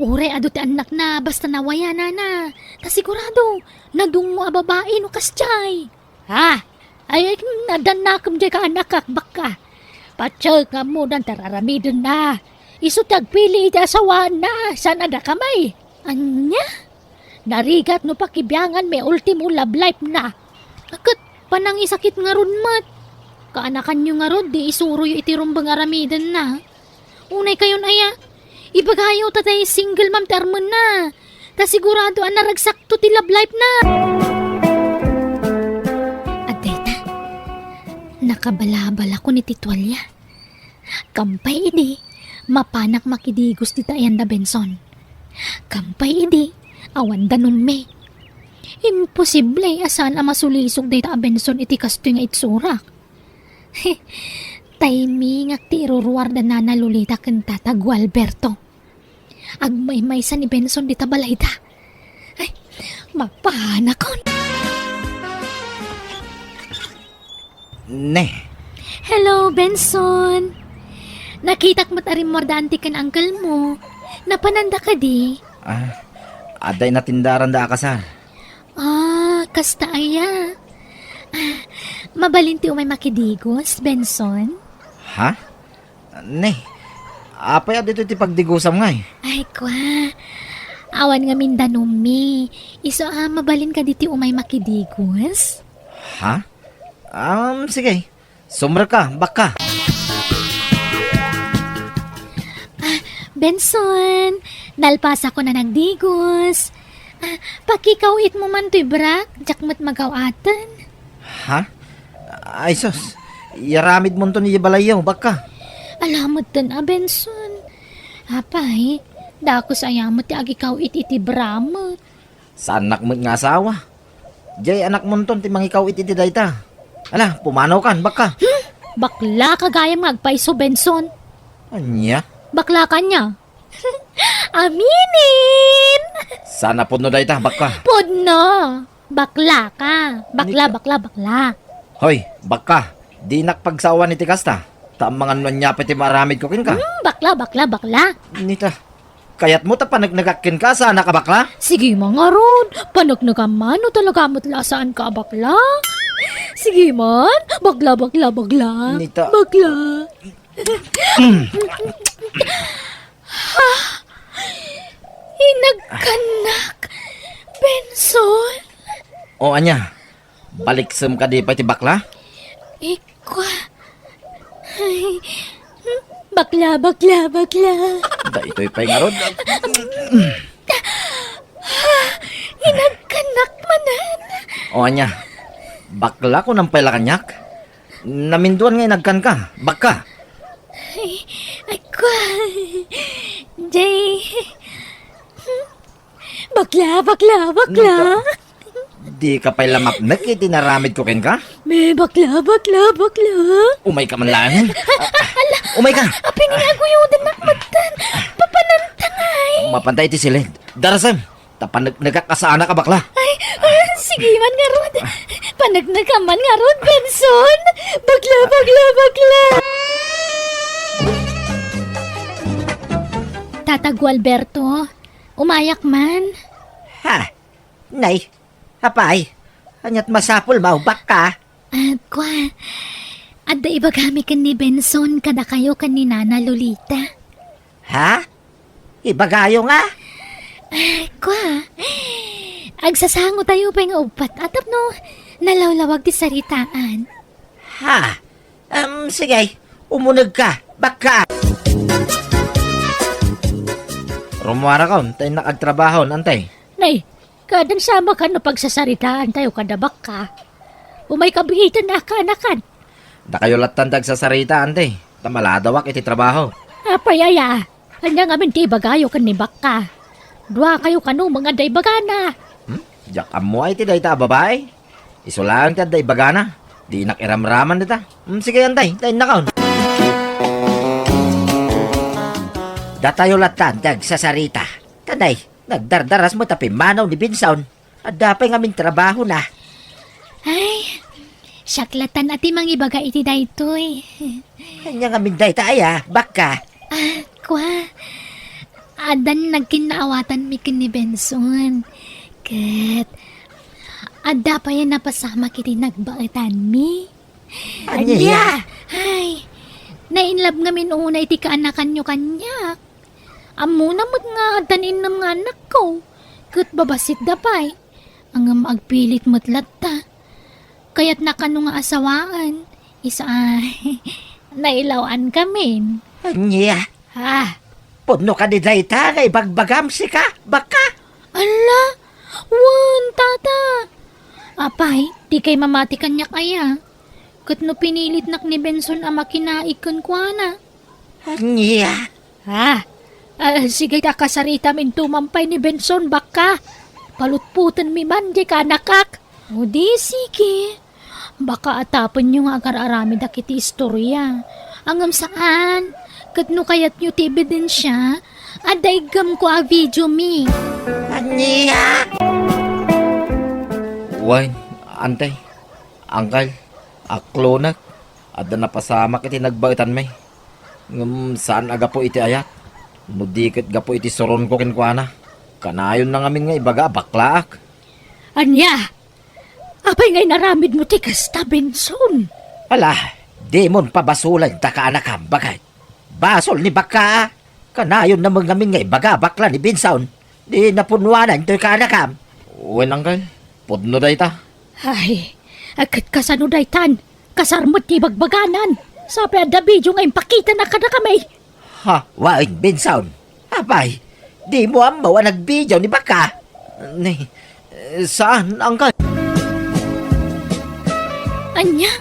Uray adu ti annakna basta nawayanana. Ta sigurado, nadungngo a babai no kasdiay. Ha? Ay, ay, nadannakem diay kaanakak, bakka. Patiek nga ammodan ti ar-aramidenna. Isu ti agpili iti asawaanna, saan a dakami. Ania? Narigat no pakibianganmi ultimo love life na. Ket panangisakit ngarud met. Kaanakanyo ngarud, di isuroyo iti rumbeng aramidenna. Unay kayon aya, ibagayo ta tay single mom ti armenna. Ta sigurado a naragsakto ti love life na. Adda ita, nakabalabalakon iti tualia. Kampay idi, mapanak makidigos dita ayan da Benson. Kampay idi, awan danummi. Imposible a saan a masulisog dayta a Benson iti kastoy nga itsurak. Taymingak ti iruruar da Nana Lolita ken Tata Gualberto. Agmaymaysa ni Benson dita balayda. Ay, mapanakon. Ne. Hello, Benson. Nakitak met a rimmuar da anti ken uncle mo. Napananda kadi? Ah, adda inatindaran da a kasar. Ah, kasta aya. Ah, mabalin ti umay makidigos, Benson? Ha? Ne, apay a ditoy ti pagdigosam ngay? Ay, kwa. Awan ngamin danummi. Isu a mabalin kadi ti umay makidigos? Ha? Um, sige. Sumrek ka, bakka. Ah, Benson, nalpasakon a nagdigos. Ah, pakikaw-it mo man toy brak, diak met magaw-aten. Ha? Ay sus, iyaramid monton iti balayyo, bakka. Alametten a, Benson. Apay, dakes aya met ti agikaw-it iti bra met. Saannak met nga asawa. Diay anakmonton ti mangikaw-it iti dayta. Ala, pumanaw kan, bakka. Hmm? Bakla ka gayam nga agpayso, Benson. Ania? Bakla ka ania? Aminen! Saan a pudno dayta, bakka? Pudno! Bakla ka. Bakla, Nika. Bakla, bakla. Hoy, bakka. Dinak pagsawan iti kasta. Ta amangan no ania pay ti maaramidko kenka. Hmm, bakla, bakla, bakla. Nita. Kayatmo ta paneknekak kenka, saanak a bakla? Sige man ngarud, paneknekam man no talaga met la a saanka a bakla. Sige man, bakla, bakla, bakla. Nita. Bakla. Ha? Inagkanak, Benson? O, ania? Baliksem kadi pay ti bakla? Ikwa. Ay, bakla, bakla, bakla. Daytoy pay ngarud. O ania, bakla kunam pay la kaniak? Naminduan nga inagkanka, bakka. Ay, ay, kua. Jay. Bakla, bakla, bakla. Nagka-, di ka pay la mapnek iti naramid ko kenka? Me, bakla, bakla, bakla. Umay ka man laeng. Ala, umay ka. Apay nga aguyodennak metten. Papananta ngay. Mapantay iti silid. Darasem. Ta paneknekak a saanak a bakla. Ay, ah, sige man ngarud. Paneknekam man ngarud, Benson. Bakla, bakla, bakla. Tata Gualberto, umayak man. Ha? Nay, apay, ania't masapulmo, bakka? Ah, kua, adda ibagami ken ni Benson kadakayo ken ni Nana Lolita. Ha? Ibagayo nga? Ah, kua, agsasangotayo pay nga uppat a tapno nalawlawag ti saritaan. Ha? Em, sige, umunegka, bakka. Rummuarakon, ta innak agtrabaho, antay. Nay, Kadan sa makan no pagsasaritaantayo kada bakka. Umayka biiten a kaanakan. Dakayo lattan ti agsasaritaan, te, ta maladawak iti trabaho. Apay aya, ania ngamin ti ibagayo ken ni bakka? Duakayo kano nga adda ibagana. Hmm? Diak ammo ay ti dayta a babae. Isu laeng ti adda ibagana. Dinak iramraman dita. Hmm, sige, antay, ta innakon. Datayo lattan ti agsasarita. Tanay, Nagdardaras met a pimmanaw ni Benson. Adda pay ngamin trabahona. Ay, siak lattan a ti mangibaga iti daytoy. Ania ngamin dayta aya, bakka? Ah, kua. Addan nagkinnaawatanmi ken ni Benson. Ket adda pay a napasamak iti nagbaetanmi. Ania? Ay, nainlove ngamin unay ti kaanakanyo kaniak. Ammona met nga addan innem nga annakko, ket babasitda pay. Ngem agpilit met latta. Kayatna kano nga asawaen, isu a nailaw-ankamin. Ania? Ah. Pudno kadi dayta nga ibagbagam, sika, bakka? Ala, wen, tata. Apay, dikay mamati kaniak aya? Ket no pinilitnak ni Benson a makinaig kenkuana. Ania? Ah, ah, sige, ta kasaritam intoman pay ni Benson, bakka. Palutpotenmi man diay kaanakak. O di, sige. Baka atapenyo nga agar-aramidak iti istoria. Ngem saan. Ket no kayatyo ti ebidensia, adda iggamko a videomi. Ania? Wen, antay. Angkal, aklonek, adda napasamak iti nagbaetanmi. Ngem saan a gapu iti ayat. No di ket gapu iti suronko kenkuana. Kanayonna ngamin nga ibaga a baklaak. Ania? Apay nga inaramidmo ti kasta, Benson? Ala, dimon pabasolen ta kaanakam, baket. Basol ni bakka. Kanayonna met ngamin nga ibaga a bakla ni Benson. Di napunnuanan toy kaanakam. Wen, angkal, pudno dayta. Ay, ket kasano daytan? Kasar met ti ibagbaganan. Sapay adda video nga impakitana kadakami. Ha, wen, Benson. Apay, dimo ammo a nagvideo ni bakka? Ni, saan, angkal? Ania?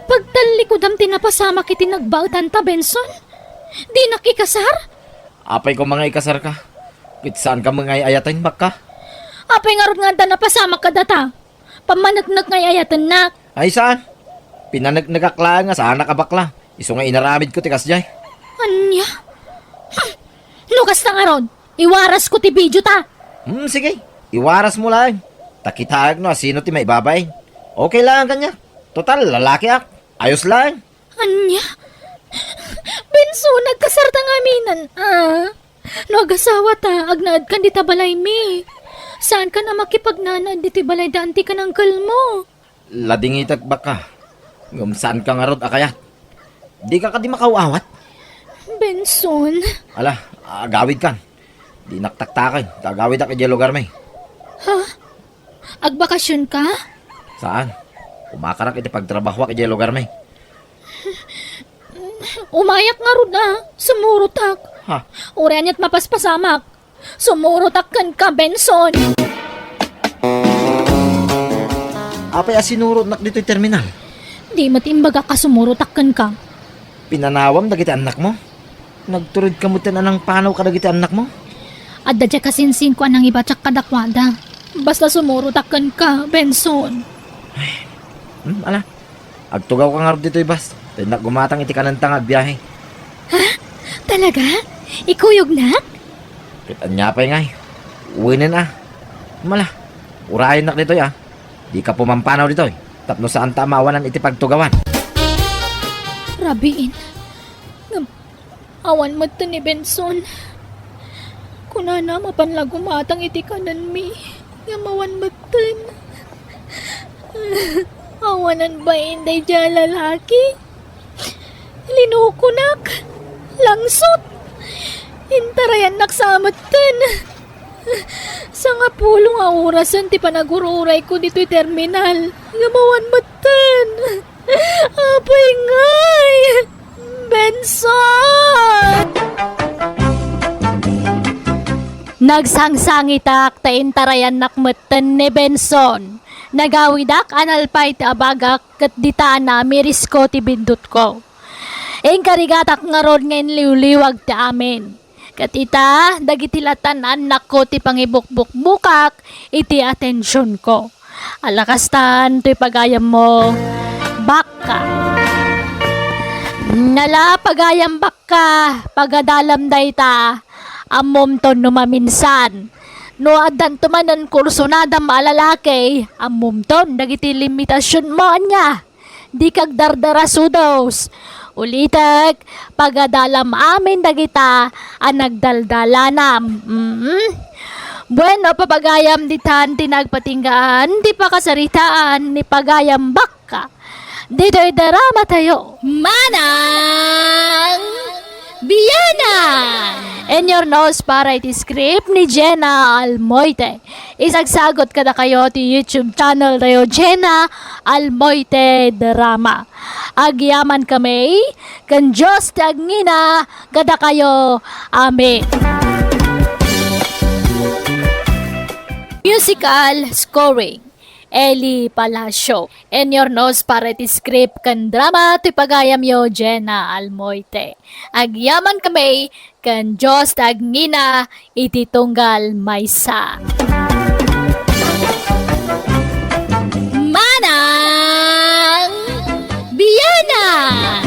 Pagtallikudam ti napasamak iti nagbaetanta, Benson? Dinak ikasar? Apay koma nga ikasarka? Ket saanka met nga ay-ayaten, bakka? Apay ngarud nga adda napasamak kadata? Pammaneknek nga ay-ayatennak. Ay, saan? Pinaneknekak laeng nga saanak a bakla. Isu nga inaramidko ti kasdiay. Ania? Hmm. No kasta ngarud, iwarasko ti video ta. Hmm, sige. Iwarasmo laeng. Ta kitaek no asino ti maibabain. Okay laeng kaniak. Total, lalakiak. Ayos laeng. Ania? Benson, agkasarta ngaminen, a? No agasawata, agnaedkan dita balaymi. Saankan a makipagnanaed ditoy balayda anti ken angkelmo. Ladingitek, bakka. Ngem saanka ngarud a kayat. Dika kadi makaaw-awat? Benson. Ala, agawidkan. Dinak taktaken, ta agawidak idiay lugarmi. Ha? Agbakasionka? Saan. Umakarak iti pagtrabahoak idiay lugarmi. Umayak ngarud a, sumurotak. Ha? Uray ania't mapaspasamak. Sumurotak kenka, Benson. Apay a sinurotnak ditoy terminal? Di met imbagak a sumurotak kenka. Pinanawam dagiti annakmo? Nagturedka metten a nangpanaw kadagiti annakmo? Adda diay kasinsinko a nangibatiak kadakuada. Basta sumurotak kenka, Benson. Hmm, ala. Agtugawka ngarud ditoy bus. Ta innak gumatang iti kanenta nga agbiahe. Ha? Talaga? Ikuyognak? Ket ania pay ngay? Wenen a. Mala, urayennak ditoy a. Dika pumampanaw ditoy. Tapno saanta a maawanan iti pagtugawan. Rabiin. Ngem awan metten ni Benson. Kunana, mapan la gumatang iti kanenmi. Ngem awan metten. Awanan bain daydiay a lalaki. Linukonak. Langsot. Intarayannak sa metten. Sangapulo nga orasen ti panagur-urayko ditoy terminal. Ngem awan metten. Apay ngay! Benson! Nagsangsangitak ta intarayannak metten ni Benson. Nagawidak a nalpay ti abagak ket dita a namirisko ti bindutko. Inkarigatak ngarud nga inliwliwag ti amin. Ket ita, dagiti latan-annakko ti pangibukbukbukak iti atensionko. Ala kastan toy pagayammo, bakka. Nala, pagayam bakka, pagadalam dayta, ammomton no maminsan. No addanto manen kursunadam a lalaki, ammomton dagiti limitasionmo, ania? Dika agdardarasudos. Ulitek, pagadalam amin dagita a nagdaldalanam. Mm. Bueno, papagayam, ditan ti nagpatinggaan ti pakasaritaan ni Pagayam Bakka. Ditoy drama tayo. Manang Bianang! In your nose para iti script ni Jenna Almoite. Isagsagot kadakayo ti YouTube channel tayo, Jenna Almoite Drama. Agyaman kami ken Dios ti agngina kadakayo. Amen. Musical scoring, Eli Palacio. In your nose para iti script ken drama ti pagayamyo, Jenna Almoite. Agyaman kami ken Dios ti agngina iti tunggal maysa. Manang Bianang!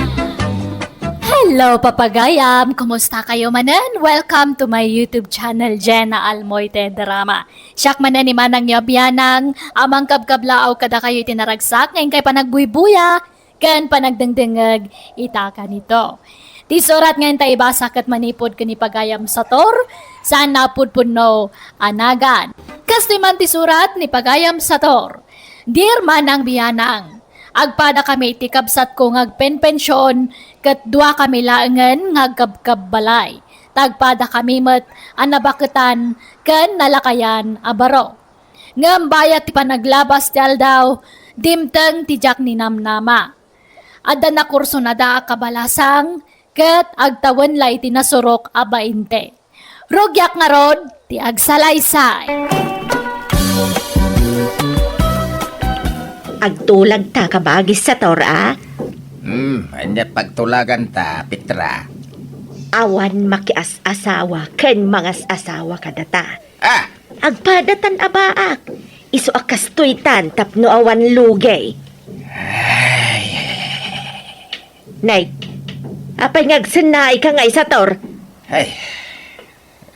Hello, papagayam! Kumusta kayo manen? Welcome to my YouTube channel, Jenna Almoite Drama. Siak manen ni manangyo a bianang a mangkabkablaaw kadakayo iti naragsak nga inkay panagbuybuya ken panagdengdengngeg ita kanito. Ti surat nga inta ibasa ket manipud ken ni Pagayam Sator, saan a pudpudno a nagan. Kastoy man ti surat ni Pagayam Sator, Dear Manang Bianang, agpadakami iti kabsatko nga agpenpension ket duakami laengen nga agkabkabbalay. Ta agpadakami met a nabaketan ken nalakayan a baro. Ngem bayat ti panaglabas ti aldaw, dimteng ti diak ninamnama. Adda nakursonada a kabalasang ket agtawen la iti nasurok a bainte. Rugiak ngarud ti agsalaysay. Agtulagta ka bagis, Sator, a? Hmm, ania pagtulaganta, Petra? Awan makias-asawa ken mangas-asawa kadata. Ah! Agpadatan a baak. Isu a kastoytan tapno awan lugay. Ay, ay, ay, ay. Nay, apay nga agsennaay ka nga isator? Ay,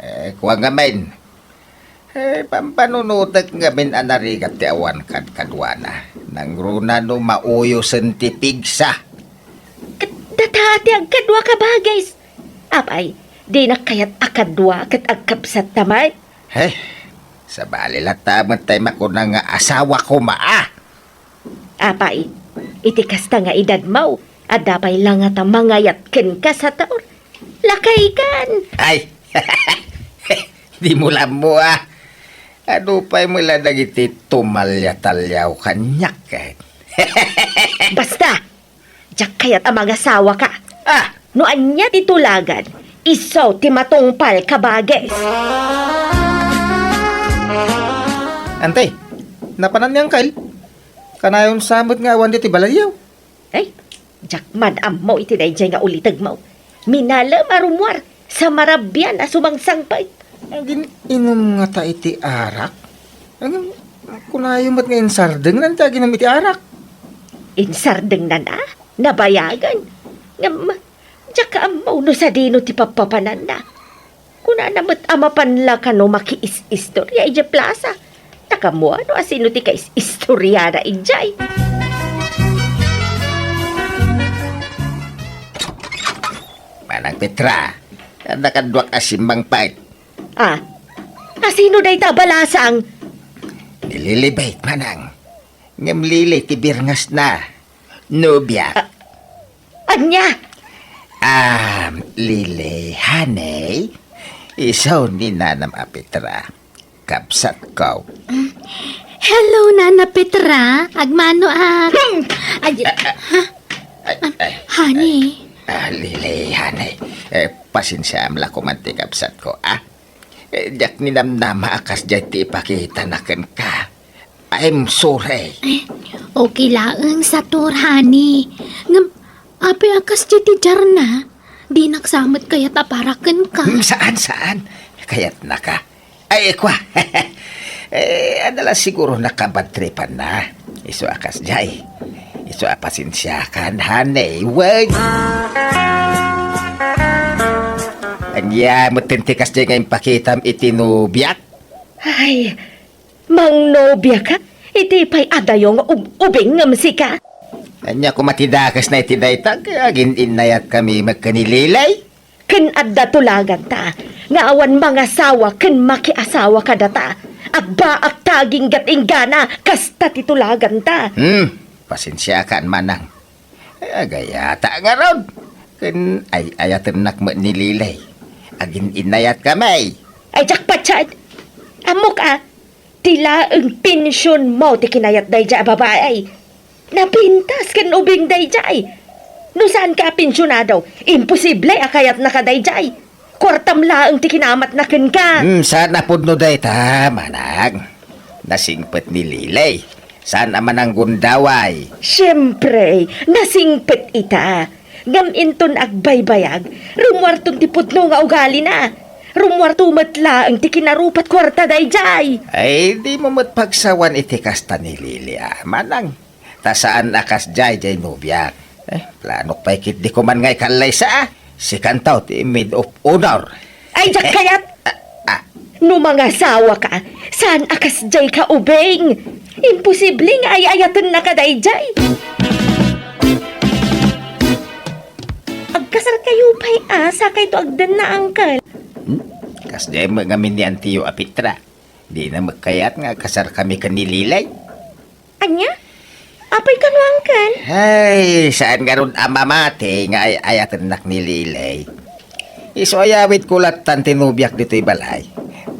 eh, kua ngamin. Eh, pampanunotek ngamin a narigat ti awan kadkaduana. Nangruna no mauyosen ti pigsa. Ket data ti agkadua ka bagis. Apay, dinak kayat a kadua ket agkabsatta met? He, sabali latta met tay makuna nga asawa koma, a? Apay, iti kasta nga edadmo, adda pay la ngata mangayat kenka, Sator? Lakaykan! Ay! Dimo la ammo, a? Adu pay met la dagiti tumalia-taliaw kaniak, ket? Basta! Diak kayat a mangasawa ka. Ah! No ania ti tulagan, isu ti matungpal ka bagis. Ante, napanan ni Uncle? Kanayon sa met nga awan ditoy balayyo. Ay, diak man ammo iti daydiay nga ulitegmo. Minalem a rummuar, sa marabian a sumangsangpet. Agin-inum ngata iti arak? Agin, kunayo met nga insardengnan ti aginum iti arak. Insardengnan a? Nabayagen. Ngem, diak ammo no sadino ti pappapananna. Kunana met a mapan la kano makiis-istorya idiay plasa. Nakaammoan no asino ti kais-istoriana idiay. Manang Petra, adda kaduak a simmangpet. Ah, asino dayta a balasang? Ni Lilibet, manang. Ngem Lili ti birngesna. Nobiak. Ah, ania? Ah, Lili, honey. Isu ni nanam a Petra. Kabsatko. Hello, Nana Petra. Agmano a... Hmm. Ay, ha? Ay, ay, Honey. Ay. Ah, Lili, honey. Eh, pasensiaam la koma ti kabsatko, ah. Eh, diak ninamnama a kasdiay ti ipakitana kenka. I'm sorry. Eh, okay laeng, Sator, honey. Ngem, apay a kasdiay ti diarna? Dinak sa met kayat a para kenka. Hmm, saan, saan? Kayatnaka? Ay, kwa. Eh, adda la siguro nakabadtripanna. Isu a kasdiay. Isu a pasensiakan, honey. Wen. Ania metten ti kasdiay nga impakitam iti nobiak? Ay, mangnobiaka? Iti pay adayo nga ub-, ubing ngem sika? Ania koma ti dakesna iti dayta, agin-innayatkami met ken ni Lilay? Ken adda tulaganta nga awan mangasawa ken makiasawa kadata. Agbaakta aginggat inggana, kasta ti tulaganta. Hmm, pasensiakan, manang. Agayata ngarud. Ken ay-ayatennak met ni Lilay. Agin-innayatkami. Ay, diak patien. Ammok a, ti laeng pensionmo ti kinayat daydiay a babai. Napintas ken ubing daydiay. No saanka a pensionado, imposible a kayatnaka daydiay. Kuartam laeng ti kinamatna kenka. Hmm, saan a pudno dayta, manang. Nasingpet ni Lilay. Saan a mananggundaway. Siempre, nasingpet ita. Ngem inton agbaybayag, rummuarton ti pudno nga ugalina. Rummuarto met laeng ti kinarupat kuarta daydiay. Ay, dimo met pagsawan iti kasta ni Lili a, manang. Ta saan a kasdiay diay nobiak. Eh, planok pay ketdi koman nga ikallaysa, ah. Sikanto ti maid of honor. Ay, diak kayat! Ah, ah. No mangasawaka, saan a kasdiay ka ubing? Imposible nga ay-ayatennaka daydiay. Agkasarkayo pay a, sakayto agdenna, uncle. Hmm? Kasdiay met ngamin ni antiyo a Petra. Dina met kayat nga agkasarkami ken ni Lilay. Ania? Apay kano, uncle? Ay, saan ngarud a mamati nga ay-ayatennak ni Lilay. Isu a yawidko lattan ti nobiak ditoy balay.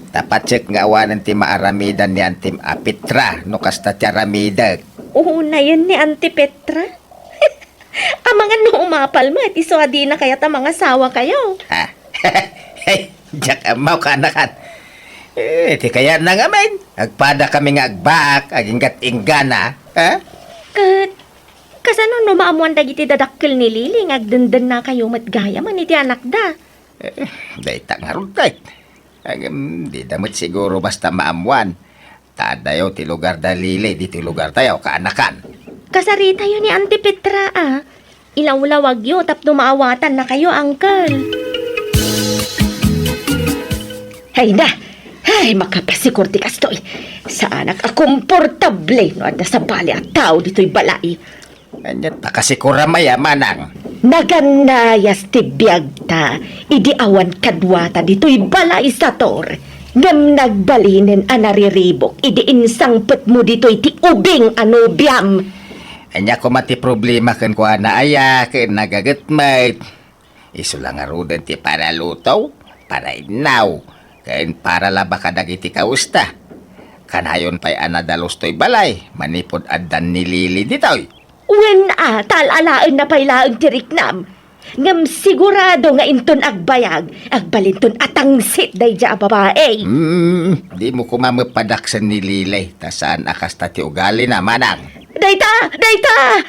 Ta patsek nga awanen ti maaramidan ni antim a Petra no kasta ti aramidek. Unayen ni Auntie Petra? Amangan no umapal met, isu a dina kayat a mangasawakayo. Ha? Hey, diak ammo, kaanakan. Eh, ti kayatna ngamin, agpadakami nga agbaak, aginggat inggana, ha? Ket, kasano no maammuan dagiti dadakkel ni Lili nga agdendennakayo met gayamen iti anakda? Eh, dayta ngarud ket. Ngem, dida met siguro basta maammuan. Ta addayo ti lugarda Lili ditoy lugartayo, kaanakan. Kasaritayo ni Auntie Petra, a. Ilawlawagyo tapno maawatannakayo, uncle. Hay na! Hay, makapasikor ti kastoy. Saanak a komportable no adda sabali a tao ditoy balay. Ania ta kasikuram aya, manang? Nagannayas ti biagta idi awan kaduata ditoy balay, Sator. Ngem nagbalinen a nariribuk idi insangpetmo ditoy ti ubing a nobiam. Ania koma ti problema kenkuana aya ken nagaget met? Isu la ngaruden ti paraluto, parainnaw, ken paralaba kadagiti kawesta. Kanayon pay a nadalus toy balay manipud addan ni Lili ditoy. Wen a, ta al-alaenna pay laeng ti riknam. Ngem sigurado nga inton agbayag, agbalinton a tangsit daydiay a babai. Hmm, dimo koma met padaksen ni Lili, ta saan a kasta ti ugalina, manang. Dayta! Dayta!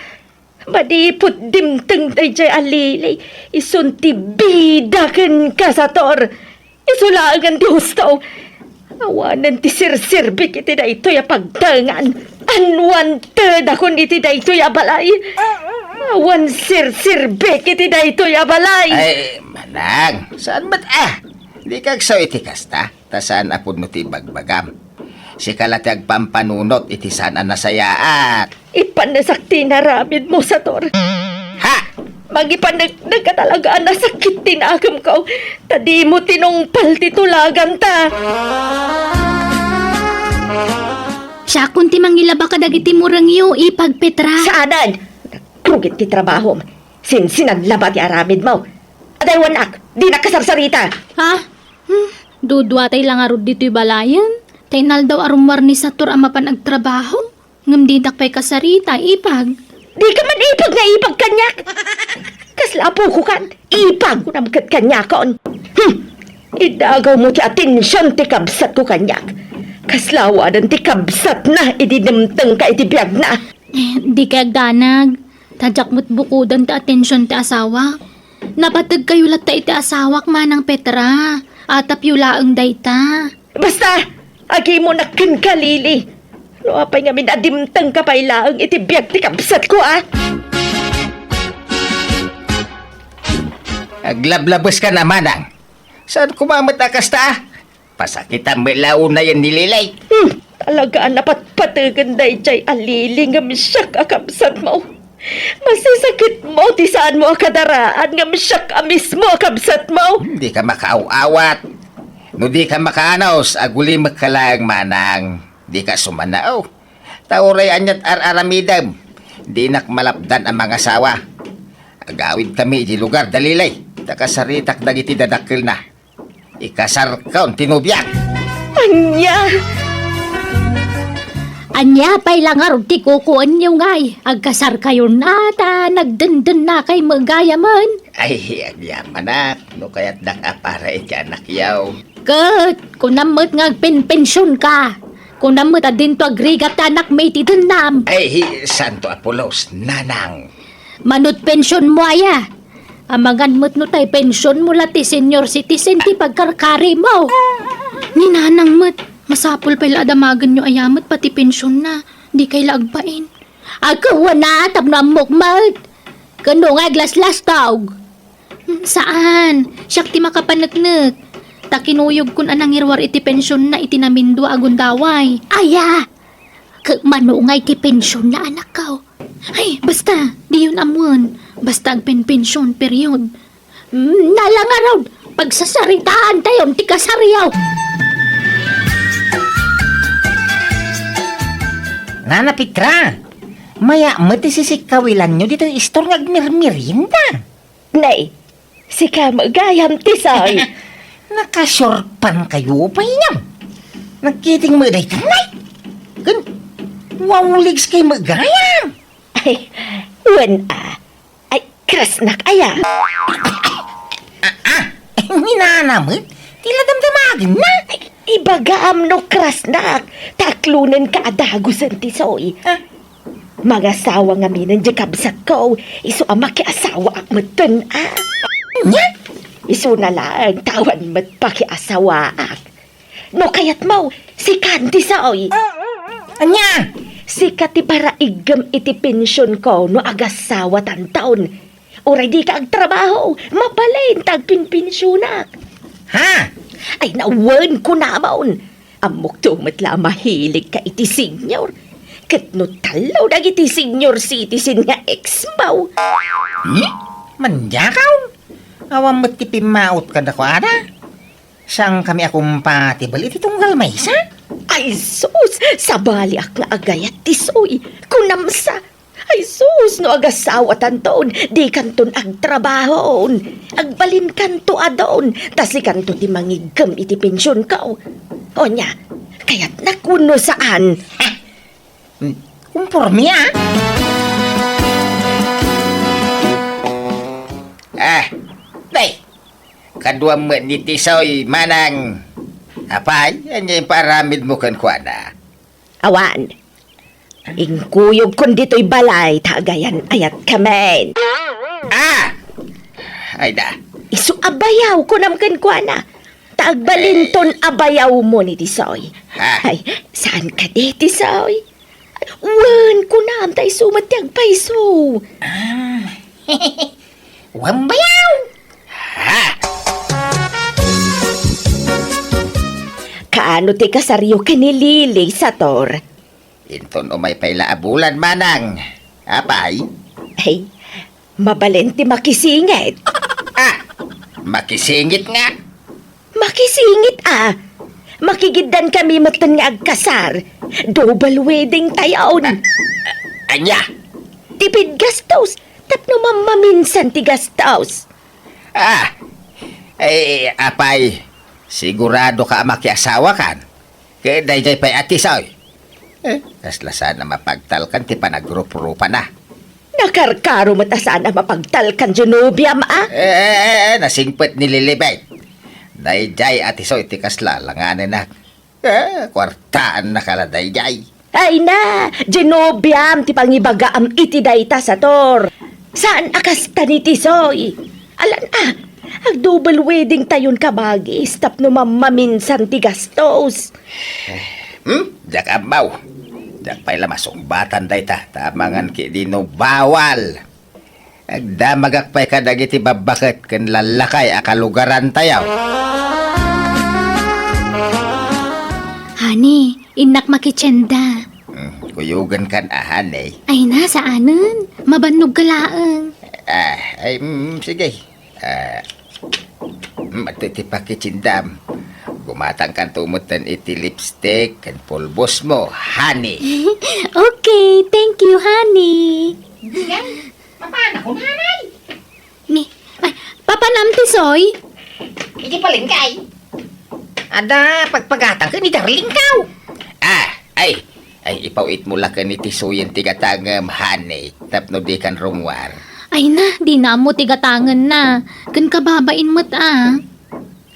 Manipud dimteng daydiay a lili, isun ti bida kenka, Sator. Isu laengen ti husto. Awanen ti serserbik iti daytoy a pagtengan. Unwanted-akon iti daytoy a balay. Awan serserbik iti daytoy a balay. Ay, manang, saan met a? Dika agsao iti kasta, ta saan a pudno ti ibagbagam. Sika la ti agpampanunot iti saan a nasayaat. Ipanasak ti inaramidmo, Sator. Ha? Mangipaneknek a talaga a nasakit ti nakemko, ta dimo tinungpal ti tulaganta. Siakon ti mangilaba kadagiti murengyo, Ipag Petra. Saanen! Nagrugit ti trabahom. Sinsinan labat ti aramidmo. Adaywannak, dinak kasarsarita. Ha? Hmm, duduatay la ngarud ditoy balayen. Ta inaldaw a rummuar ni Sator a mapan agtrabaho. Ngem didak pay kasarita, Ipag. Dika man ipag nga ipag kaniak. Kasla apokokan, ipag kunam ket kaniakon. Hmm. Idagawmo ti atension ti kabsatko kaniak. Kasla awanen ti kabsatna idi dimtengka iti biagna. Eh, dika agdanag. Ta diak met bukoden ti atension ti asawak. Napategkayo latta iti asawak, Manang Petra. Atapyo laeng dayta. Basta, agimonak kenka, Lili. No apay ngamin a dimtengka pay laeng iti biag ti kabsatko, a? Aglablabeska, Manang. Saan koma met a kasta, a? Pasakitam met la unayen ni Lili. Hmm, talaga a napatpategen daydiay a Lili ngem siak a kabsatmo. Masisakitmo ti saanmo a kadaraan ngem siak a mismo a kabsatmo. Dika makaaw-awat. No dika makaanus, agulimekka laeng, Manang. Dika sumanaw. Ta uray aniat ar-aramidem, dinak malapdan a mangasawa. Agawidkami iti lugar da Lili, ta kasaritak dagiti dadakkelna. Ikasarkon ti nobiak. Ania? Ania pay la ngarud ti kukuenyo ngay? Agkasarkayon a ta nagdendennakay met gayamen. Ay, agyamanak, no kayatdak a para iti anakyo. Ket, kunam met nga agpenpensionka. Kunam met a dinto agrigat ti anakmi iti dennam. Ay, santo a pulos, Nanang. Manut pensionmo aya? Amangan met no tay pensionmo la ti senior citizen ti pagkarkarimo. Ni Nanang met, masapul pay la a damagenyo aya met pati pensionna. Dikay la agbain. Agkuana tapno ammok met. Ken no nga aglaslastog. Hmm, saan. Siak ti makapaneknek. Ta kinuyogkon a nangiruar iti pensionna iti namindua a gundaway. Aya! Ket mano nga iti pensionna, anakko? Ay, basta, diyon ammoen. Basta agpenpension, period. Hmm, nala ngarud, pagsasaritaantayon ti kasaryo. Nana Petra, maya met ti sisikkawilanyo ditoy istor nga agmirmirienda. Nay, sika met gayam, Tisoy. Nakasurpankayo pay ngem. Nagkiting met dayta, Nay. Ken, wawligskay met gayam. Ay, wen a. Ay, krasnak aya. Ah, ah, ni Nana met, ti la damdamagenna. Ay, ibagam no krasnak, ta aklonenka a dagusen, Tisoy. Ah. Mangasawa ngaminen diay kabsatko, isu a makiasawaak metten, a. Ania? Isuna laeng ta awan met pakiasawaak. No kayatmo, sikan, Tisoy. Ania? Sika ti paraiggem iti pensionko no agasawatanton. Uray dika agtrabaho, mabalin ta agpenpensionak. Ha? Ay, nawen, kunamon. Ammokto met la a mahiligka iti senior. Ket no tallo dagiti senior citizen nga ex-mo. Hmm? Mandiakaw? Awan met ti pimmaot kadakuada. Saankami a kompatibel iti tunggal maysa? Ay sus, sabaliak nga agayat, Tisoy. Kunamsa. Ay sus, no agasawatanton, dikanton agtrabahon. Agbalinkanto a don, ta sikanto ti mangiggem iti pensionko. Onya, kayatnak wenno saan? Hmm, kumporme, a. Ah, day, kaduam met ni Tisoy, Manang. Apay, ania impaaramidmo kenkuana? Awan. Inkuyogkon ditoy balay ta agayan-ayatkami. Ah! Ay da. Isu a bayaw, kunam kenkuana. Ta agbalinton a bayawmo ni Tisoy. Ha? Ay, saan kadi, Tisoy? Wen, kunam, ta isu met ti agpayso. Ah. Wen bayaw! Ha? Kaano ti kasaryo ken ni Lily, Sator? Inton umay pay la a bulan, manang. Apay? Ay, mabalin ti makisingit. Ah! Makisingit nga? Makisingit a. Makigiddan kami metten nga agkasar. Double wedding tayon. Ah, ah, anya? Tipid gastos. Tapno mammaminsan ti gastos. Ah, eh, apay, sigurado ka a makiasawa kan? Ket daydiay pay a Tisoy. Eh, kasla saan a mapagtalkan ti panagruprupana. Nakarkaro met a saan a mapagtalkan ti nobiam, a? Eh, eh, eh, eh, nasingpet ni Lilibet. Daydiay a Tisoy ti kasla alanganenak. Eh, kuartaan na kala daydiay. Ay na, Genobiam ti pangibagaam iti dayta, Sator. Saan a kasta ni Tisoy? Alan a, ag-double wedding tayon kabagis tapno mammaminsan ti gastos. Hmm? Diak ammaw. Diak pay la masungbatan dayta, ta amangan ketdi no bawal. Agdamagak pay kadagiti babbaket ken lallakay a kalugarantayo. Honey, innak makitienda. Hmm, kuyogen kan a, honey. Ay na, saanen. Mabannog ka laeng. Ah, ay, mm, sige. Ah, mm, adtoy ti pakitiendam. Gumatangkanto metten iti lipstick ken pulbosmo, honey. Okay, thank you, honey. Sige. Papanam, nanay? Ni, ay, papanam, Tisoy? Iti palengke. Adda pagpagatang ken ni darlingko. Ah, ay, ay, ipaw-itmo la ken ni Tisoyen ti gatangem, honey, tapno dikan rummuar. Ay na, dina ammo ti gatangenna. Ken kababain met a.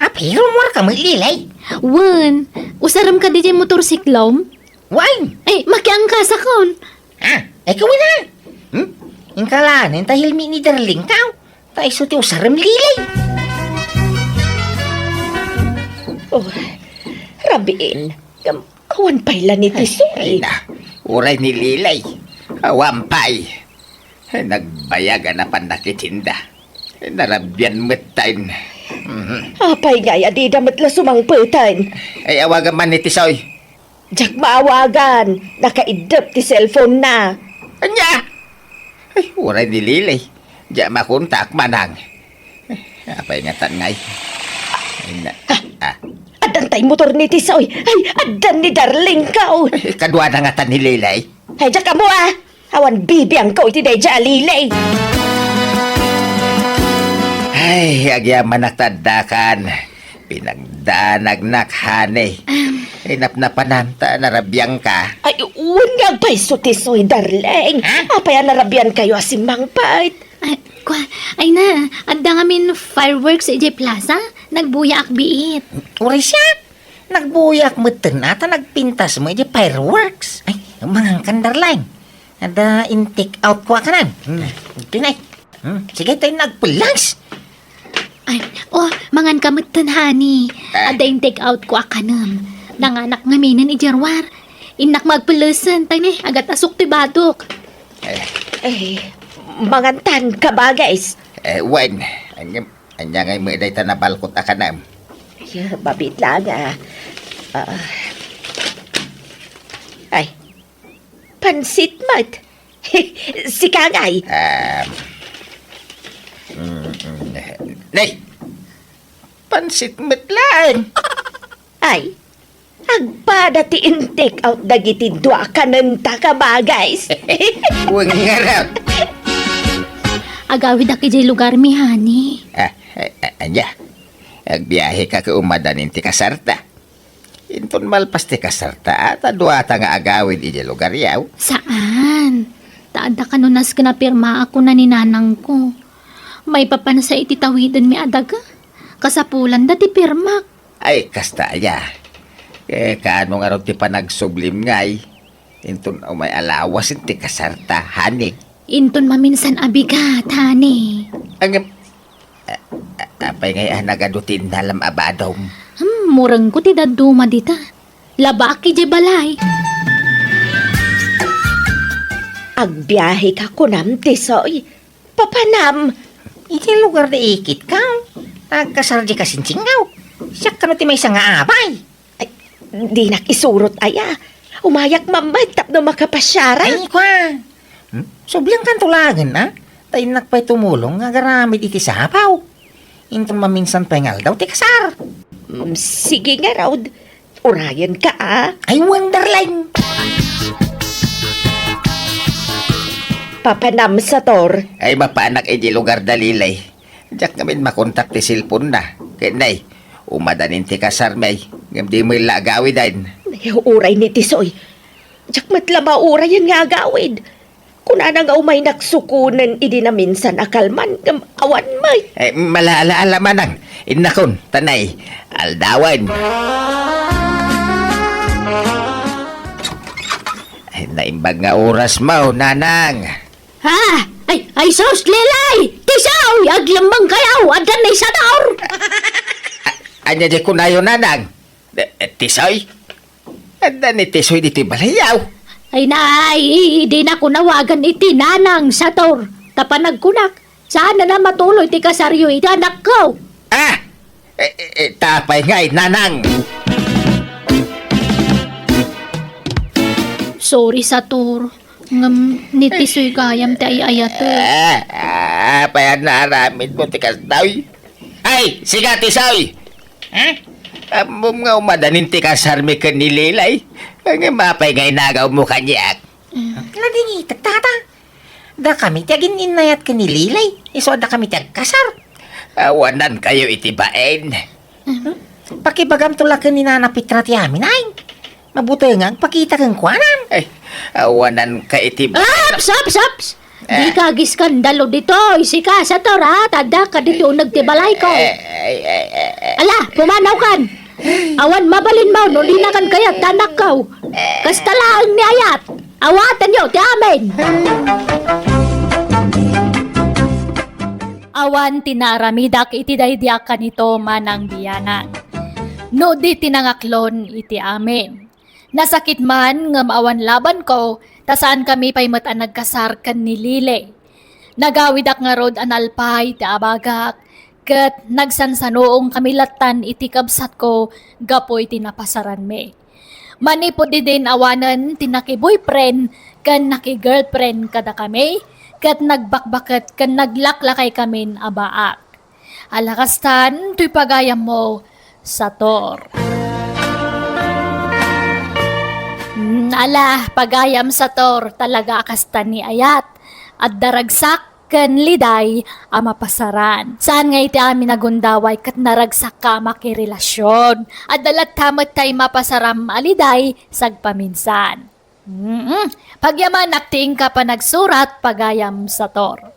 Apay, rummuarka met, Lilay? Wen, usarem kadi diay motorsiklom? Wen! Ay, makiangkasakon. Ah, ay, kawin a. Hmm? Inka laeng ta helmet ni darlingko. Ta isu ti usarem, Lilay. Oh, rabiin. Ngem awan pay la ni Tisoy. Ay, ay na. Uray ni Lilay. Awan pay. Nagbayag a napan nakitienda. Narabian metten. Mhm. Apay ngay a dida met la sumangpeten? Ay, awagan man ni Tisoy. Diak maawagan. Nakaiddep ti cellphone na. Ania? Ay, uray ni Lily. Diak makontak, manang. Apay ngatan ngay? Ay, na, ah. Addan tay motor ni Tisoy. Ay, addan ni darlingko. Ay, kaduana ngatan ni Lily. Ay, diak ammo a. Awan bibiangko iti daydiay a Lily. Ay, agyamanak ta addakan. Pinagdanagnak, honey. Am. Ay, napnapanam ta narabiangka. Ay, wen nga agpayso ti Tisoy, darling. Ha? Apay a narabiankayo a simmangpet? Ay, kua, ay na, adda ngamin fireworks idiay plaza. Nagbuyaak biit. Uray siak. Nagbuyaak metten a ta nagpintasmo idiay fireworks. Ay, mangankan, darling. Adda in-take out ko a kanem. Hmm, iti na. Hmm, sige, tayo nagpulas. Ay, oh, manganka metten, honey. Ah. Adda in-take out ko a kanem. Nanganak ngaminen idiay ruar. Innak magpelesen, tay ni, agat asuk ti badok. Eh. Eh, mangantan, kabagis. Eh, wen, anya, anya ngay met dayta nabalkot a kanem? Ay, mabit lang, ah. Ah. Ay, pansit met. Sika ngay. Um, mm, mm, nay, pansit met laeng. Ay, agpada ti in-take out dagiti dua a kanenta, kabagis. Wen ngarud. Agawidak idiay lugarmi, honey. Ah, ah, ah, ania? Agbiaheka ket umadanin ti kasarta? Inton malpas ti kasarta, ta duata nga agawid idiay lugaryo. Saan? Ta adda kano nasken a pirmaak, kuna ni nanangko. Maipapan sa iti tawidenmi a daga. Kasapulanda ti pirmak. Ay, kasta aya. Eh, kaano ngarud ti panagsublim ngay? Inton umay a lawasen ti kasarta, honey. Inton maminsan a bigat, honey. Ngem, a-, a-, apay ngay a nagadu ti innalam a badom? Hmm, murengko ti dadduma dita. Labaak idiay balay. Agbiaheka kunam, Tisoy. Papanam. Iti lugar da ikitka, agkasar di kasinsingaw. Siak kano ti maysa nga abay. Ay, dinak isurot aya. Umayak man met tapno makapasiarak. Ay, kua. Hmm? Sublian kanto laengen, a? Ta innak pay tumulong nga agaramid iti sapaw. Inton maminsan pay nga aldaw ti kasar. Mm, sige ngarud. Urayenka, a. Ay, Wonderline! Papanam, Sator. Ay, mapanak iti lugar da Lilay. Diak ngamin makontak ti cellphone na. Ket nay, umadanin ti kasarmi, ngem di met la agawiden. Ay, uray ni Tisoy. Diak met la maurayen nga agawid. Kunana nga umaynak sukonen idi naminsan a kalman, ngem awan met. Eh, mala-, ala-, ala manang. Innakon, ta nay, aldawen. Ay, naimbag nga oras mo, nanang. Ha? Ay, ay, sus, Lilay! Tisoy! Aglemmeng kayo! Adda ni Sator! A-, ania di kunayo, nanang? Eh, eh, Tisoy? Adda ni Tisoy ditoy balayyo. Ay, nay, dinak nawagan iti nanang, Sator. Ta panagkunak, saan na matuloy ti kasaryo iti anakko. Ah! Eh, eh, eh, ta apay ngay, nanang? Sorry, Sator. Ngem ni Tisoy gayam ti ay-ayatek. Eh, ah, apay a naaramidmo ti kastoy? Ay, siga, Tisoy! Eh? Ammom nga umadanin ti kasarmi ken ni Lilay. Ngem apay nga inagawmo kaniak? Mm. Ladingitek, tata. Dakami ti agin-innayat ken ni Lilay. Isu a dakami ti agkasar. Awanankayo iti bain. Mhm. Pakibagamto la ken ni Nana Petra ti amin, ay. Mabutengan, pakita kenkuana. Ay, awananka iti ba- Aps, aps, aps! Eh. Dika agiskandalo ditoy, sika, Sator, ha? Ta addaka ditoy uneg ti balayko. Eh, ay, ay, ay, ay. Ala, pumanawkan! Awan mabalinmo no dinakan kayat ti anakko. Kasta laeng ni ayat. Awatenyo ti amin. Awan ti naaramidak iti daydi a kanito, manang bianang. No di ti nangaklon iti amin. Nasakit man ngem awan labanko, ta saankami pay met a nagkasar ken ni Lily. Nagawidak ngarud a nalpay ti abagak, ket nagsansanuongkami lattan iti kabsatko gapu iti napasaranmi. Manipud idin awanen ti naki-boyfriend ken naki-girlfriend kadakami, ket nagbakbaket ken naglaklaykamin a baak. Ala kastan toy pagayammo, Sator. Mm, ala, pagayam, Sator, talaga a kasta ni ayat. Adda ragsak ken Liday a mapasaran. Saan nga iti amin a gundaway ket naragsakka a makirelasyon. Adda latta met tay mapasaram a Liday sagpaminsan. Mm-mm. Pagyamanak ti inka panagsurat, pagayam, Sator.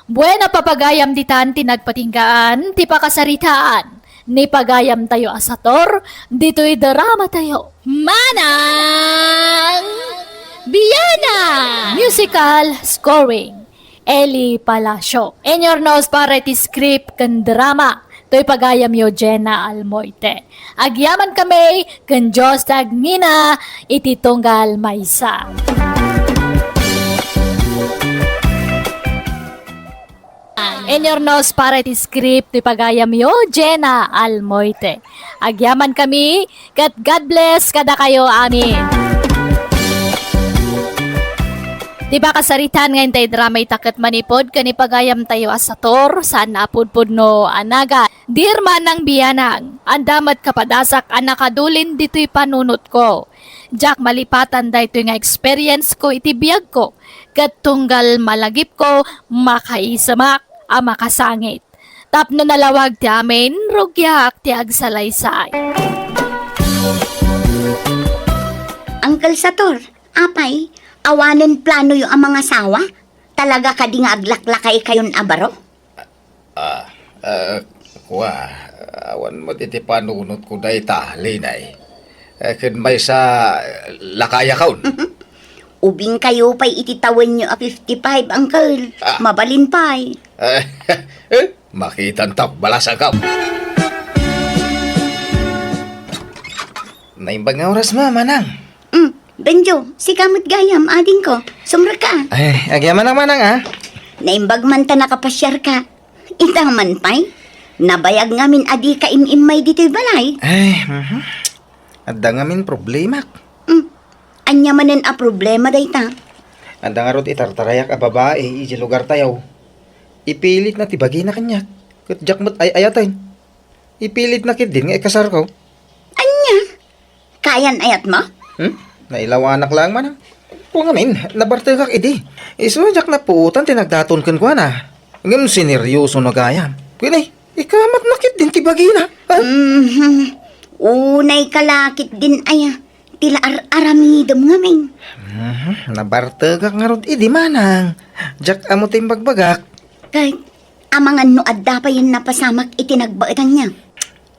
Buena, papagayam, ditan ti nagpatinggaan ti pakasaritaan ni pagayamtayo a Sator ditoy dramatayo. Manang Biana! Musical scoring, Eli Palacio. Inurnos para iti script ken drama, toy pagayamyo, Jenna Almoite. Agyamankami ken Dios ti agngina iti tunggal maysa. Inurnos para iti script toy pagayamyo, Jenna Almoite. Agyamankami, ket God bless kadakayo amin. Ti pakasaritaan nga intay drama ita ket manipud ken ni pagayamtayo a Sator, saan a pudpudno a nagan. Dear Manang Bianang, adda met kapadasak a nakadulin ditoy panunotko. Diak malipatan daytoy nga experience ko iti biagko, ket tunggal malagipko, makaisemak a makasangit. Tapno nalawag ti amin, rugiak ti agsalaysay. Uncle Sator, apay, awanen planoyo a mangasawa? Talaga kadi nga aglaklakaykayon a baro? Ah, ah, kua, awan met iti panunotko dayta, Linay. Eh, ken maysa, lakayakon. Ubingkayo pay iti tawenyo a fifty-five, Uncle. Ah. Mabalin pay. Eh, eh, makitanto, balasangko. Naimbag nga oras mo, manang. Mm, Benjo, sika met gayam, adingko. Sumrekka. Ay, agyamanak, manang, ah. Naimbag man ta nakapasiarka. Ita man pay, nabayag ngamin a dika im-immay ditoy balay. Ay, mhm. Adda ngamin problemak. Mm. Ania manen a problema dayta? Adda ngarud itartarayak a babai idiay lugartayo. Ipilitna ti bagina kaniak. Ket diak met ay-ayaten. Ipilitna ketdin nga ikasarko. Ania? Kayan-ayatmo? Hmm? Nailawanak laeng, manang. Wen ngamin, nabartekak idi. Isu a diak napuotan ti nagdaton kenkuana. Ngem sineryoso na gayam. Wen, ikamatna ketdin ti bagina, ha? Mhm. Unayka la ketdin aya ti la ar-aramidem ngamin. Mhm. Nabartekak ngarud idi, manang. Diak ammo ti imbagbagak. Ket amangan no adda payen napasamak iti nagbaetanna.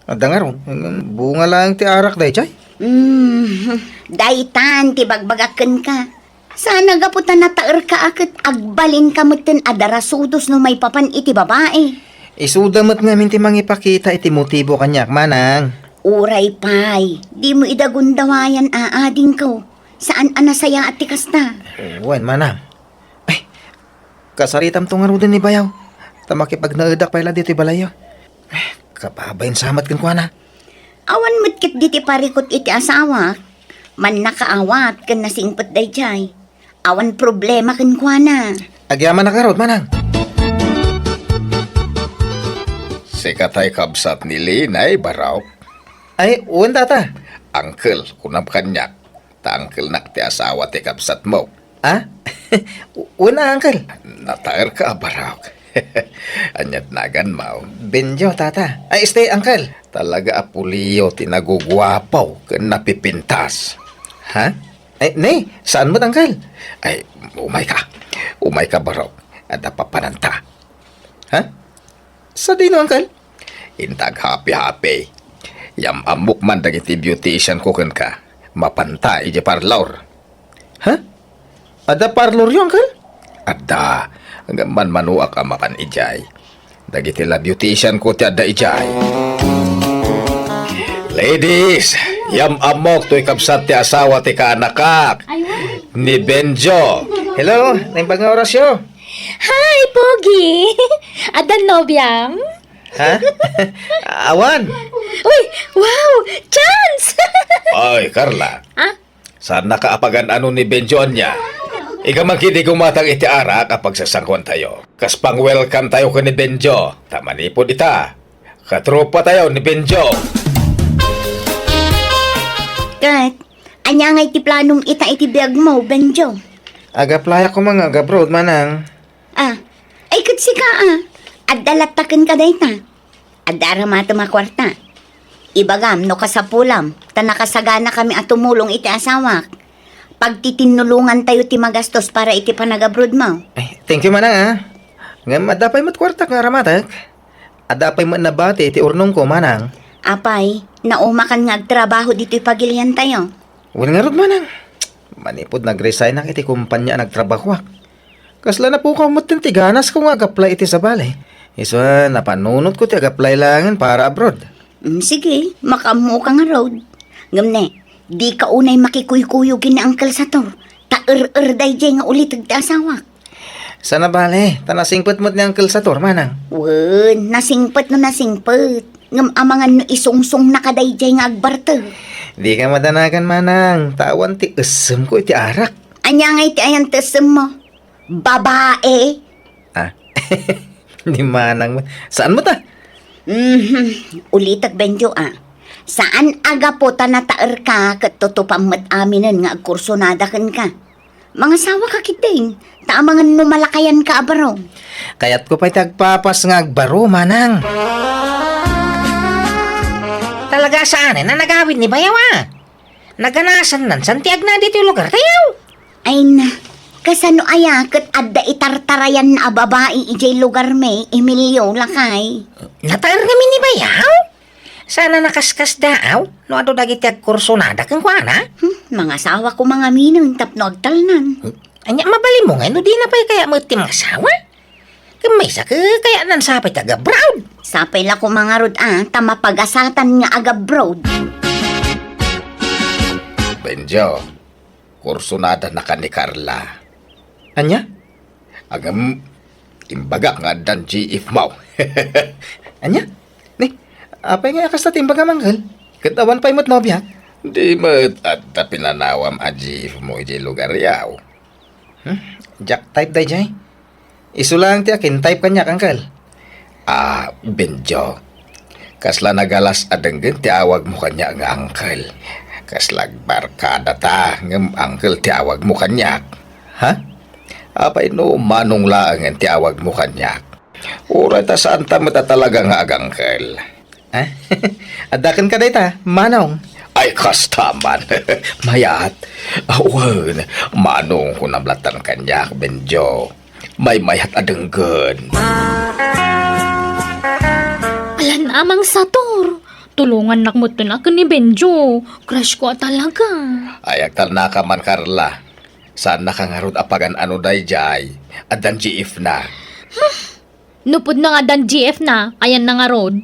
Adda ngarud, bunga laeng ti arak daydiay. Mm, daytan ti bagbagak kenka. Saan a gapu ta nataerka a ket agbalinka metten a darasudos no maipapan iti babai. Isuda met ngamin ti mangipakita iti motibo kaniak, manang. Uray pay, dimo ida gundawayan a adingko. Saan a nasayaat ti kasta. Wen, manang. Ay, kasaritamto ngaruden ni bayaw, ta makipagnaedak pay la ditoy balayyo. Ay, kababain sa met kenkuana. Awan met ketdi ti parikut iti asawak. Mannakaawat ken nasingpet daydiay. Awan problema kenkuana. Agyamanak ngarud, manang. Sika tay kabsat ni Linay, Barok? Ay, wen, tata. Uncle, kunam kaniak. Ta angkelnak ti asawa ti kabsatmo. Ah? Wen a, uncle. Nataerka a Barok. Ania't naganmo? Benjo, tata. Ay, este, uncle. Talaga a puliyo ti naguguapo ken napipintas. Ha? Ay, ne, saan met, uncle? Ay, umayka. Umayka, Barok. Adda papananta. Ha? Sadino, uncle? Inta aghapi-hapi. Yam-ammok man dagiti beautician ko kenka. Mapanta idiay parlor. Ha? Adda parloryo, uncle? Adda. Ngem manmanuak a mapan idiay. Dagiti la beautician ko ti adda idiay. Ladies, yam-ammok toy kabsat ti asawa ti kaanakak. Ay, wow. Ni Benjo. Hello, naimbag nga orasyo. Hi, Pogi! Adda nobiam? Ha? Awan. Uy, wow! Chance! Oy, Carla. Ah? Saannaka a pagan-ano ni Benjo ania? Iga man ketdi gumatang iti arak a pagsasangkuantayo. Kas pang-welcome tayo ken ni Benjo. Ta manipud ita, katropa tayo ni Benjo. Ket, ania ngay ti planom ita iti biagmo, Benjo? Ag-applyak koma nga ag-abroad, manang. Ah, ay ket sika, ah. Adda latta kenka dayta. Adda aramatem a kuarta. Ibagam no kasapulam, ta nakasaganakami a tumulong iti asawak. Pagtitinnulongantayo ti magastos para iti panag-abroadmo. Ay, thank you, manang, ah. Ngem adda pay met kuartak nga aramatek. Adda pay met nabati iti urnongko, manang. Apay, naumakan nga agtrabaho ditoy pagiliantayo? Wen ngarud, manang. Manipud nag-resignak iti kompania a nagtrabahoak. Kasla napukaw metten ti ganasko nga ag-apply iti sabali. Isu a, napanunotko ti ag-apply laengen para abroad. Mm, sige, makaammoka ngarud. Ngem ne, dika unay makikuykuyo ken ni Uncle Sator, ta er-er daydiay nga uliteg ti asawak. Saan a bale, ta nasingpet met ni Uncle Sator, manang. Wen, nasingpet no nasingpet. Ngem amangan no isungsungnaka daydiay nga agbarteg. Dika madanagan, manang, ta awan ti essemko iti arak. Ania ngay ti ayan ti essemmo? Babae. Ah. Ni manang met. Saan met a? Mhm. Ulitek, Benjo, ah. Saan a gapu ta nataerka ket tutupam met aminen nga agkursonada kenka. Mangasawaka ketdin, ta amangan no malakayanka a baro. Kayatko pay ti agpapas nga agbaro, manang. Talaga saanen a nagawid ni bayaw a. Naganasannan san ti agna ditoy lugartayo. Ay na, kasano aya ket adda itartarayanna a babai idiay lugarmi, Emilio, lakay? Nataer ngamin ni bayaw? Saan a nakaskasdaaw no adu dagiti agkursunada kenkuana? Hmm, mangasawa koma ngamin tapno agtalnan. Ania, mabalinmo ngay no dina pay kaya met ti mangasawa? Ken maysa, ke-, kayatnan sapay ti agabroad. Sapay la koma ngarud a, ta mapagasatan nga agabroad. Benjo, kursunadana kan ni Carla. Ania? Ngem, imbagak nga addan G F mo. Ania? Ni, apay nga kasta ti imbagam, Uncle? Ket awan pay met nobia? Di met adda pinanawam a G F mo idiay lugaryo. Hmm? Diak type daydiay. Isu laeng ti akin type kaniak, Uncle. Ah, Benjo. Kasla nagalas a denggen ti awagmo kaniak nga uncle. Kasla agbarkadata ngem uncle ti awagmo kaniak. Ha? Apay no Manong laengen ti awagmo kaniak? Uray ta saanta met a talaga nga agangkel. Ah? Adda kenka dayta, Manong? Ay, kasta man. Mayat. Awan, Manong kunam latan kaniak, Benjo. Maymayat a denggen. Alan, Amang Sator. Tulongannak metten a ken ni Benjo. Crush ko a talaga. Ay, agtalnaka man, Carla. Saannaka ngarud a pagan-ano daydiay. Addan G F na. No pudno nga addan G F na, ayanna ngarud.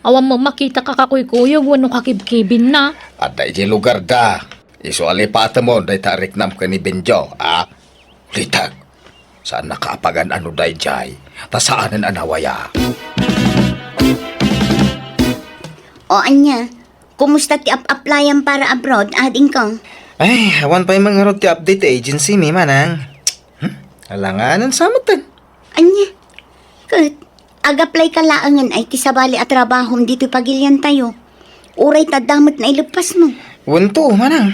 Awan met makita ka kakuykuyog wenno kakibkibinna. Adda idiay lugarda. Isu a lipatemon dayta a riknam ken ni Benjo, a? Ulitek, saannaka a pagan-ano daydiay, ta saanen a nawaya. O ania, kumusta ti ap-applyam para abroad, adingko? Ay, awan pay man ngarud ti update ti agency mi, Manang. Hmm? Alanganen sa metten. Ania? Ket, ag-apply ka laengen ay ti sabali a trabahom ditoy pagiliantayo. Uray ta adda met naileppasmo. Wen to, Manang.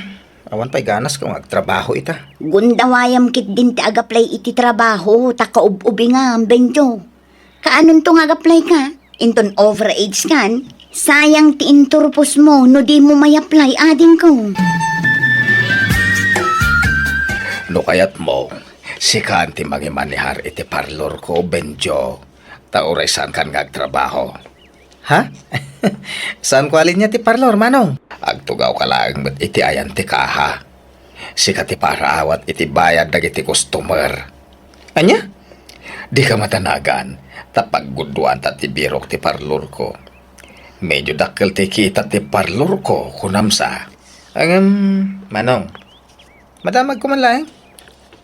Awan pay ganasko nga agtrabaho ita. Gundawayam ketdin ti ag-apply iti trabaho, ta kaub-ubingam, Benjo. Kaanonto nga ag-apply ka? Inton overage kan? Sayang ti inturposmo no dimo may-apply, adingko. No kayatmo, sikan ti mangimanehar iti parlor ko, Benjo. Ta uray saankan nga agtrabaho. Ha? Saanko a linia ti parlor, Manong? Agtugawka laeng met iti ayan ti kaha. Sika ti paraawat iti bayad dagiti customer. Ania? Dika madanagan, ta paggudduanta ti birok ti parlorko. Medio dakkel ti kita ti parlorko, kunam sa. Ngem, Manong, madamagko man laeng.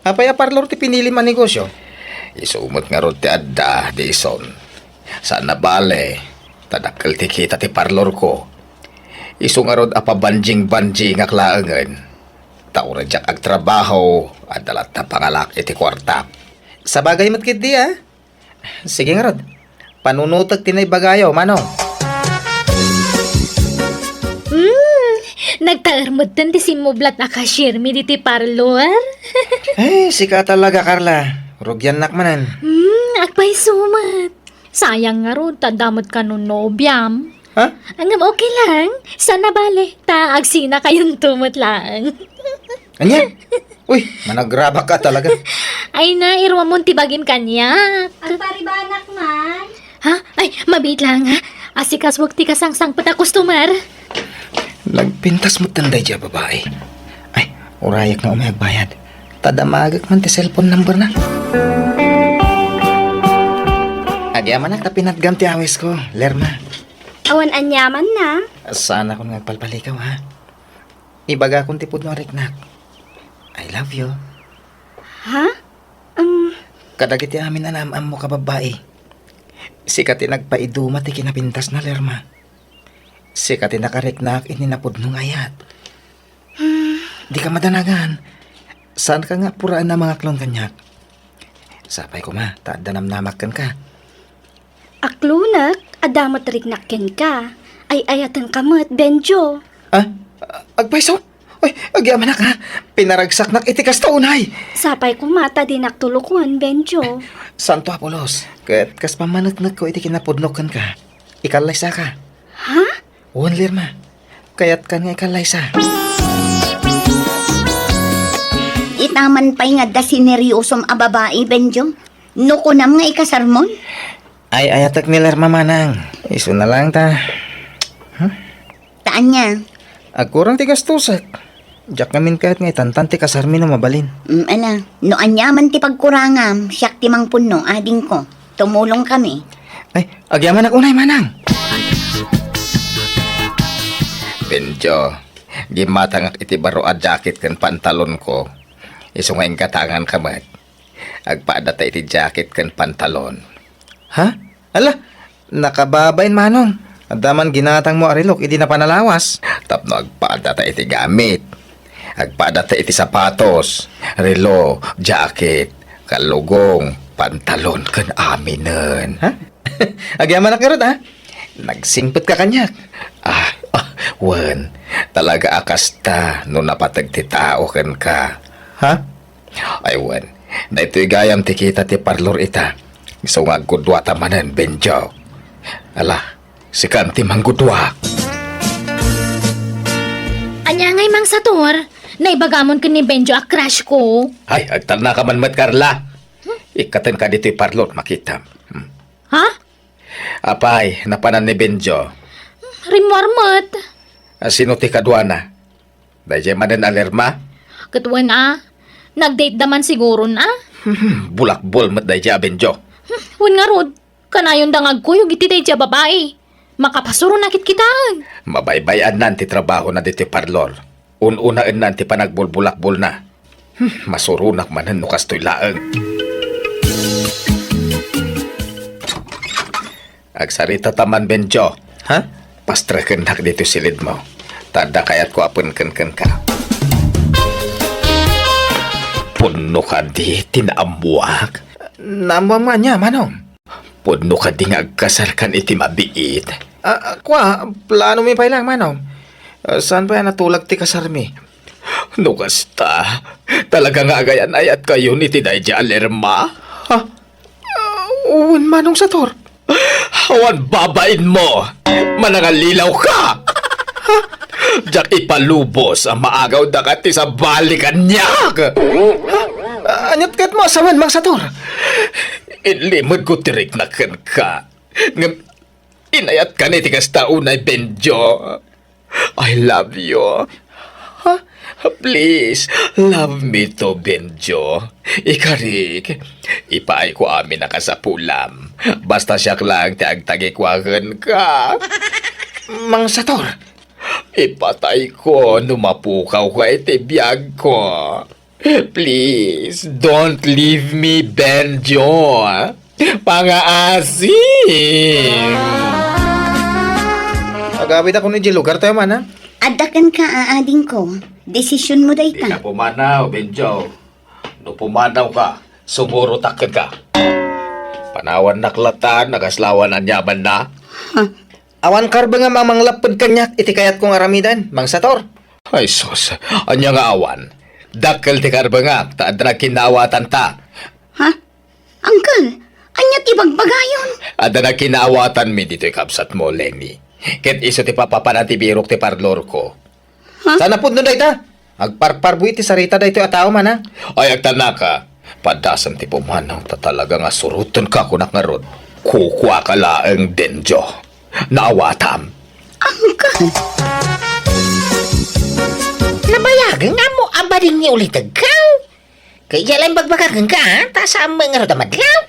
Apay a parlor ti pinilim a negosio? Isu met ngarud ti adda, Dison. Saan a bale, ta dakkel ti kita ti parlorko. Isu ngarud a pabanjing-banjingak laengen. Ta uray diak agtrabaho, adda latta pangalak iti kuartak. Sabagay met ketdi, a? Sige ngarud. Panunotek ti naibagayo, Manong. Hmm, nagtaer metten ti simmublat a cashiermi ditoy parlor. Eh, sika talaga, Carla. Rugiannak manen. Hmm, agpayso met. Sayang ngarud, ta adda met kano nobiam. Ha? Ngem okay lang. Saan a bale, ta agsinakayonto met laeng. Ania? Uy, managrabak ka talaga. Ay na, iruamon ti bagim kaniak. Agparibanak man. Ha? Ay, mabiit lang, ha? Asikasuak ti kasangsangpet a customer. Nagpintas metten daydiay a babai. Ay, urayak nga umay agbayad. Ta damagek man ti cellphone number na. Agyamanak ta pinatgam ti awisko, Lerma. Awan aniamanna. Saanakon nga agpalpalikaw, ha? Ibagakon ti pudno a riknak. I love you. Ha? Um. Kadagiti amin a naam-ammok a babbai, sika ti nagpaiduma ti kinapintasna, Lerma. Sika ti nakariknak iti napudno nga ayat. Hmm. Dika madanagan. Saanka nga puraen a mangaklon kaniak. Sapay koma, ta adda namnamak kenka. Aklonek, adda met riknak kenka. Ay-ayatenka met, Benjo. Ah? Agpayso? Ay, agyamanak, ha? Pinaragsaknak iti kasta unay. Sapay koma ta dinak tulukoen, Benjo. Santo Apolos, ket kas pammaneknekko iti kinapudnok kenka, ikallaysaka. Ha? Wen, Lerma. Kayatkan nga ikallaysa. Itaman pay nga adda sineryosom a babai, Benjo. No kunam nga ikasarmon? Ay-ayatek ni Lerma, Manang. Isuna lang ta. Huh? Ta ania? Agkurang ti gastosek. Diak ngamin kayat nga itantan ti kasarmi no mabalin. Mm, ala, no aniaman ti pagkurangam, siak ti mangpunno, adingko. Tumulongkami. Ay, agyamanak unay, manang. Benjo, gimmatangak iti baro a jacket ken pantalonko. Isu nga inggatanganka met. Agpaadata iti jacket ken pantalon. Ha? Ala, nakababain, manong. Adda man ginatangmo a relok idi napan a lawas. Tapno agpaadata iti gamit. Agpaadata iti sapatos, relo, jacket, kalugong, pantalon, ken aminen. Ha? Agyamanak ngarud, ha? Nagsingpetka kaniak. Ah, ah, wen, talaga a kasta no napateg ti tao kenka. Ha? Ay wen, daytoy gayam ti kita ti parlor ita. Isu nga aggudua ta manen, Benjo. Ala, sikan ti manggudua. Ania ngay, Mang Sator? Naibagamon ken ni Benjo a crush ko. Ay, agtalnaka man met, Carla. Ikkatenka ditoy parlor, makitam. Hmm. Ha? Apay, napanan ni Benjo? Rimmuar met. A, sino ti kaduana? Daydiay manen a Lerma? Ket wen a, nag-date da man siguron a. Bulakbol met daydiay a Benjo. Wen ngarud, kanayonda nga agkuyog iti daydiay a babai. Makapasuronak kitkitaen. Mabaybay-annan ti trabahona ditoy parlor. Un-unaennan ti panagbulbulakbolna. Hmm, masuronak manen no kastoy laeng. Agsarita ta man, Benjo. Ha? Pastrekennak ditoy silidmo. Ta adda kayatko a penken kenka. Pudno kadi ti naammoak? Naammoam ania, manong? Pudno kadi nga agkasarkan iti mabiit? Ah, kua, planomi pay laeng, manong. Ah, saan pay a natulag ti kasarmi? No kasta, talaga nga agayan-ayatkayon iti daydiay a Lerma? Ha? Ah, wen, Manong Sator. Awan babainmo! Manangallilaw ka! Ha? Diak ipalubos a maagawda ka ti sabali kaniak! Ha? Ah, aniat kayatmo a sawen, Mang Sator? Inlimedko ti rikna kenka. Ngem, inayatkan iti kasta unay, Benjo. I love you. Ha? Please, love me too, Benjo. Ikarik, ipaayko amin a kasapulam. Basta siak laeng ti agtagikua kenka. Mang Sator. Ipatayko no mapukawka iti biagko. Please, don't leave me, Benjo. Pangaasim! Agawid ako ni di lugar tayo, mana? Adda kenka, adingko. Desisyonmo dayta. Dika pumanaw, Benjo. No pumanawka, sumurotak kenka. Panawannak latan, nagaslawan aniamanna. Huh? Awan karbengam a manglapped kaniak iti kayatko nga aramiden, Mang Sator. Ay sus, ania nga awan? Dakkel ti karbengak, ta adda nagkinnaawatanta. Ha? Uncle, ania ti bagbagayon? Adda nagkinnaawatanmi ditoy kabsatmo, Lenny. Ket isu ti papapanan ti birok ti parlorko. Ha? Saan a pudno dayta? Agparparbo iti sarita daytoy a tao, mana? Ay, agtalnaka. Padasem ti pumanaw ta talaga nga surotenka, kunak ngarud. Kukuaka laeng, Benjo. Naawatam. Uncle! Nabayagek nga ammo a badin ni ulitegkaw. Kaya laeng bagbaga kenka, ha? Ta saan met ngarud a madlaw.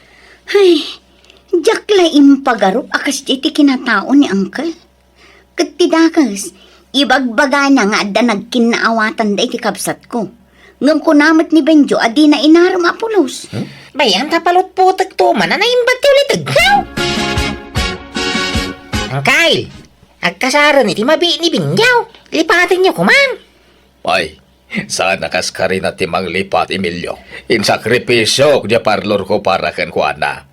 Ay, diak la impagarup a kasdiay ti kinatao ni Uncle. Ket ti dakes, ibagbagana nga adda nagkinnaawatanda iti kabsatko. Ngem kuna met ni Benjo a dina inarem a pulos. Hmm? Bay-am ta palutpotekto man a naimbag ti ulitegkaw. Angkay, agkasaren iti mabiit ni Benjo. Lipatenyo koma. Ay, saan a kas karina ti manglipat, Emilio. Insakripisiok diay parlorko para kenkuana.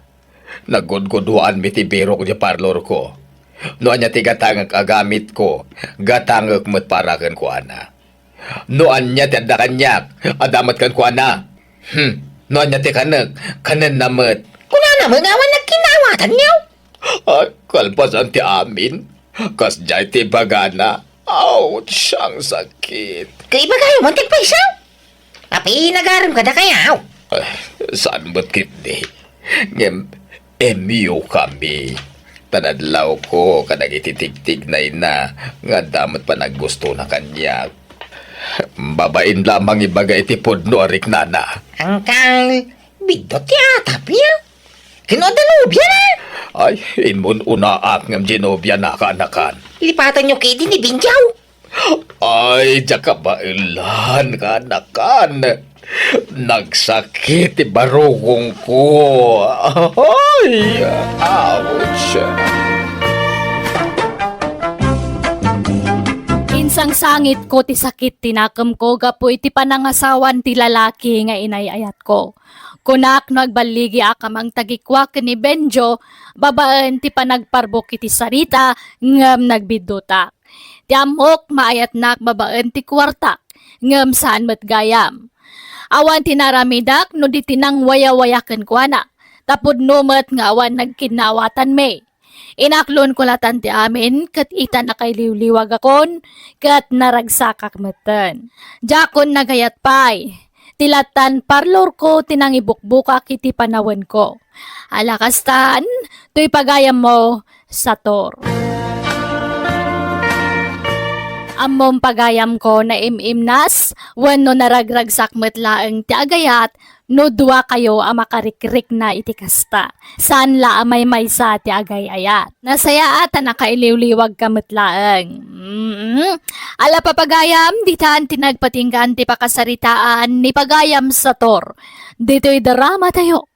Nagudguduaanmi ti birok diay parlorko. No ania ti gatangek a gamitko, gatangek met para kenkuana. No ania ti adda kaniak, adda met kenkuana. Hmm, no ania ti kanek, kanenna met. Kunana met nga awan nagkinnaawatanyo. Ah, kalpasan ti amin, kasdiay ti ibagana. Ouch, ang sakit. Kaibagayo man ti agpayso? Apay, nagarem kadakayaw? Ah, saan met ketdi? Ngem, M U kami. Tan adlawko kadagiti tigtignayna nga adda met panaggustona kaniak. Babain lamang ibaga iti pudno a riknana. Angkal, biddut ti atapyo. Kinno adda nobiana? Ay, immun-unaak ngem di nobiana, kaanakan. Lipatanyo ketdi ni Benjo. Ay, diak kabaelan, kaanakan. Nagsakit ti barukongko. Ay, ouch. Insangsangitko ti sakit ti nakemko gapu iti panangasawan ti lalaki nga inay-ayatko. Kunak no agballigiak a mangtagikua ken ni Benjo babaen ti panagparbuk iti sarita, ngem nagbiddutak. Ti ammok, maayatnak babaen ti kuartak, ngem saan met gayam. Awan ti naramidak no di ti nangwayawaya kenkuana, ta pudno met nga awan nagkinnawatanmi. Inaklonko latan ti amin, ket ita nakailiwliwagakon, ket naragsakak metten. Diakon nagayat pay. Ti lattan parlorko ti nangibukbukak iti panawenko. Ala kastan, toy pagayammo, Sator. Ammom pagayamko, naim-imnas, wenno naragragsak met laeng ti agayat no duakayo a makarikrikna iti kasta. Saan la a maymaysa ti agay-ayat. Nasayaat a nakailiwliwagka met laeng. Mm. Ala, papagayam, ditan ti nagpatinggaan ti pakasaritaan ni pagayam Sator. Ditoy drama tayo.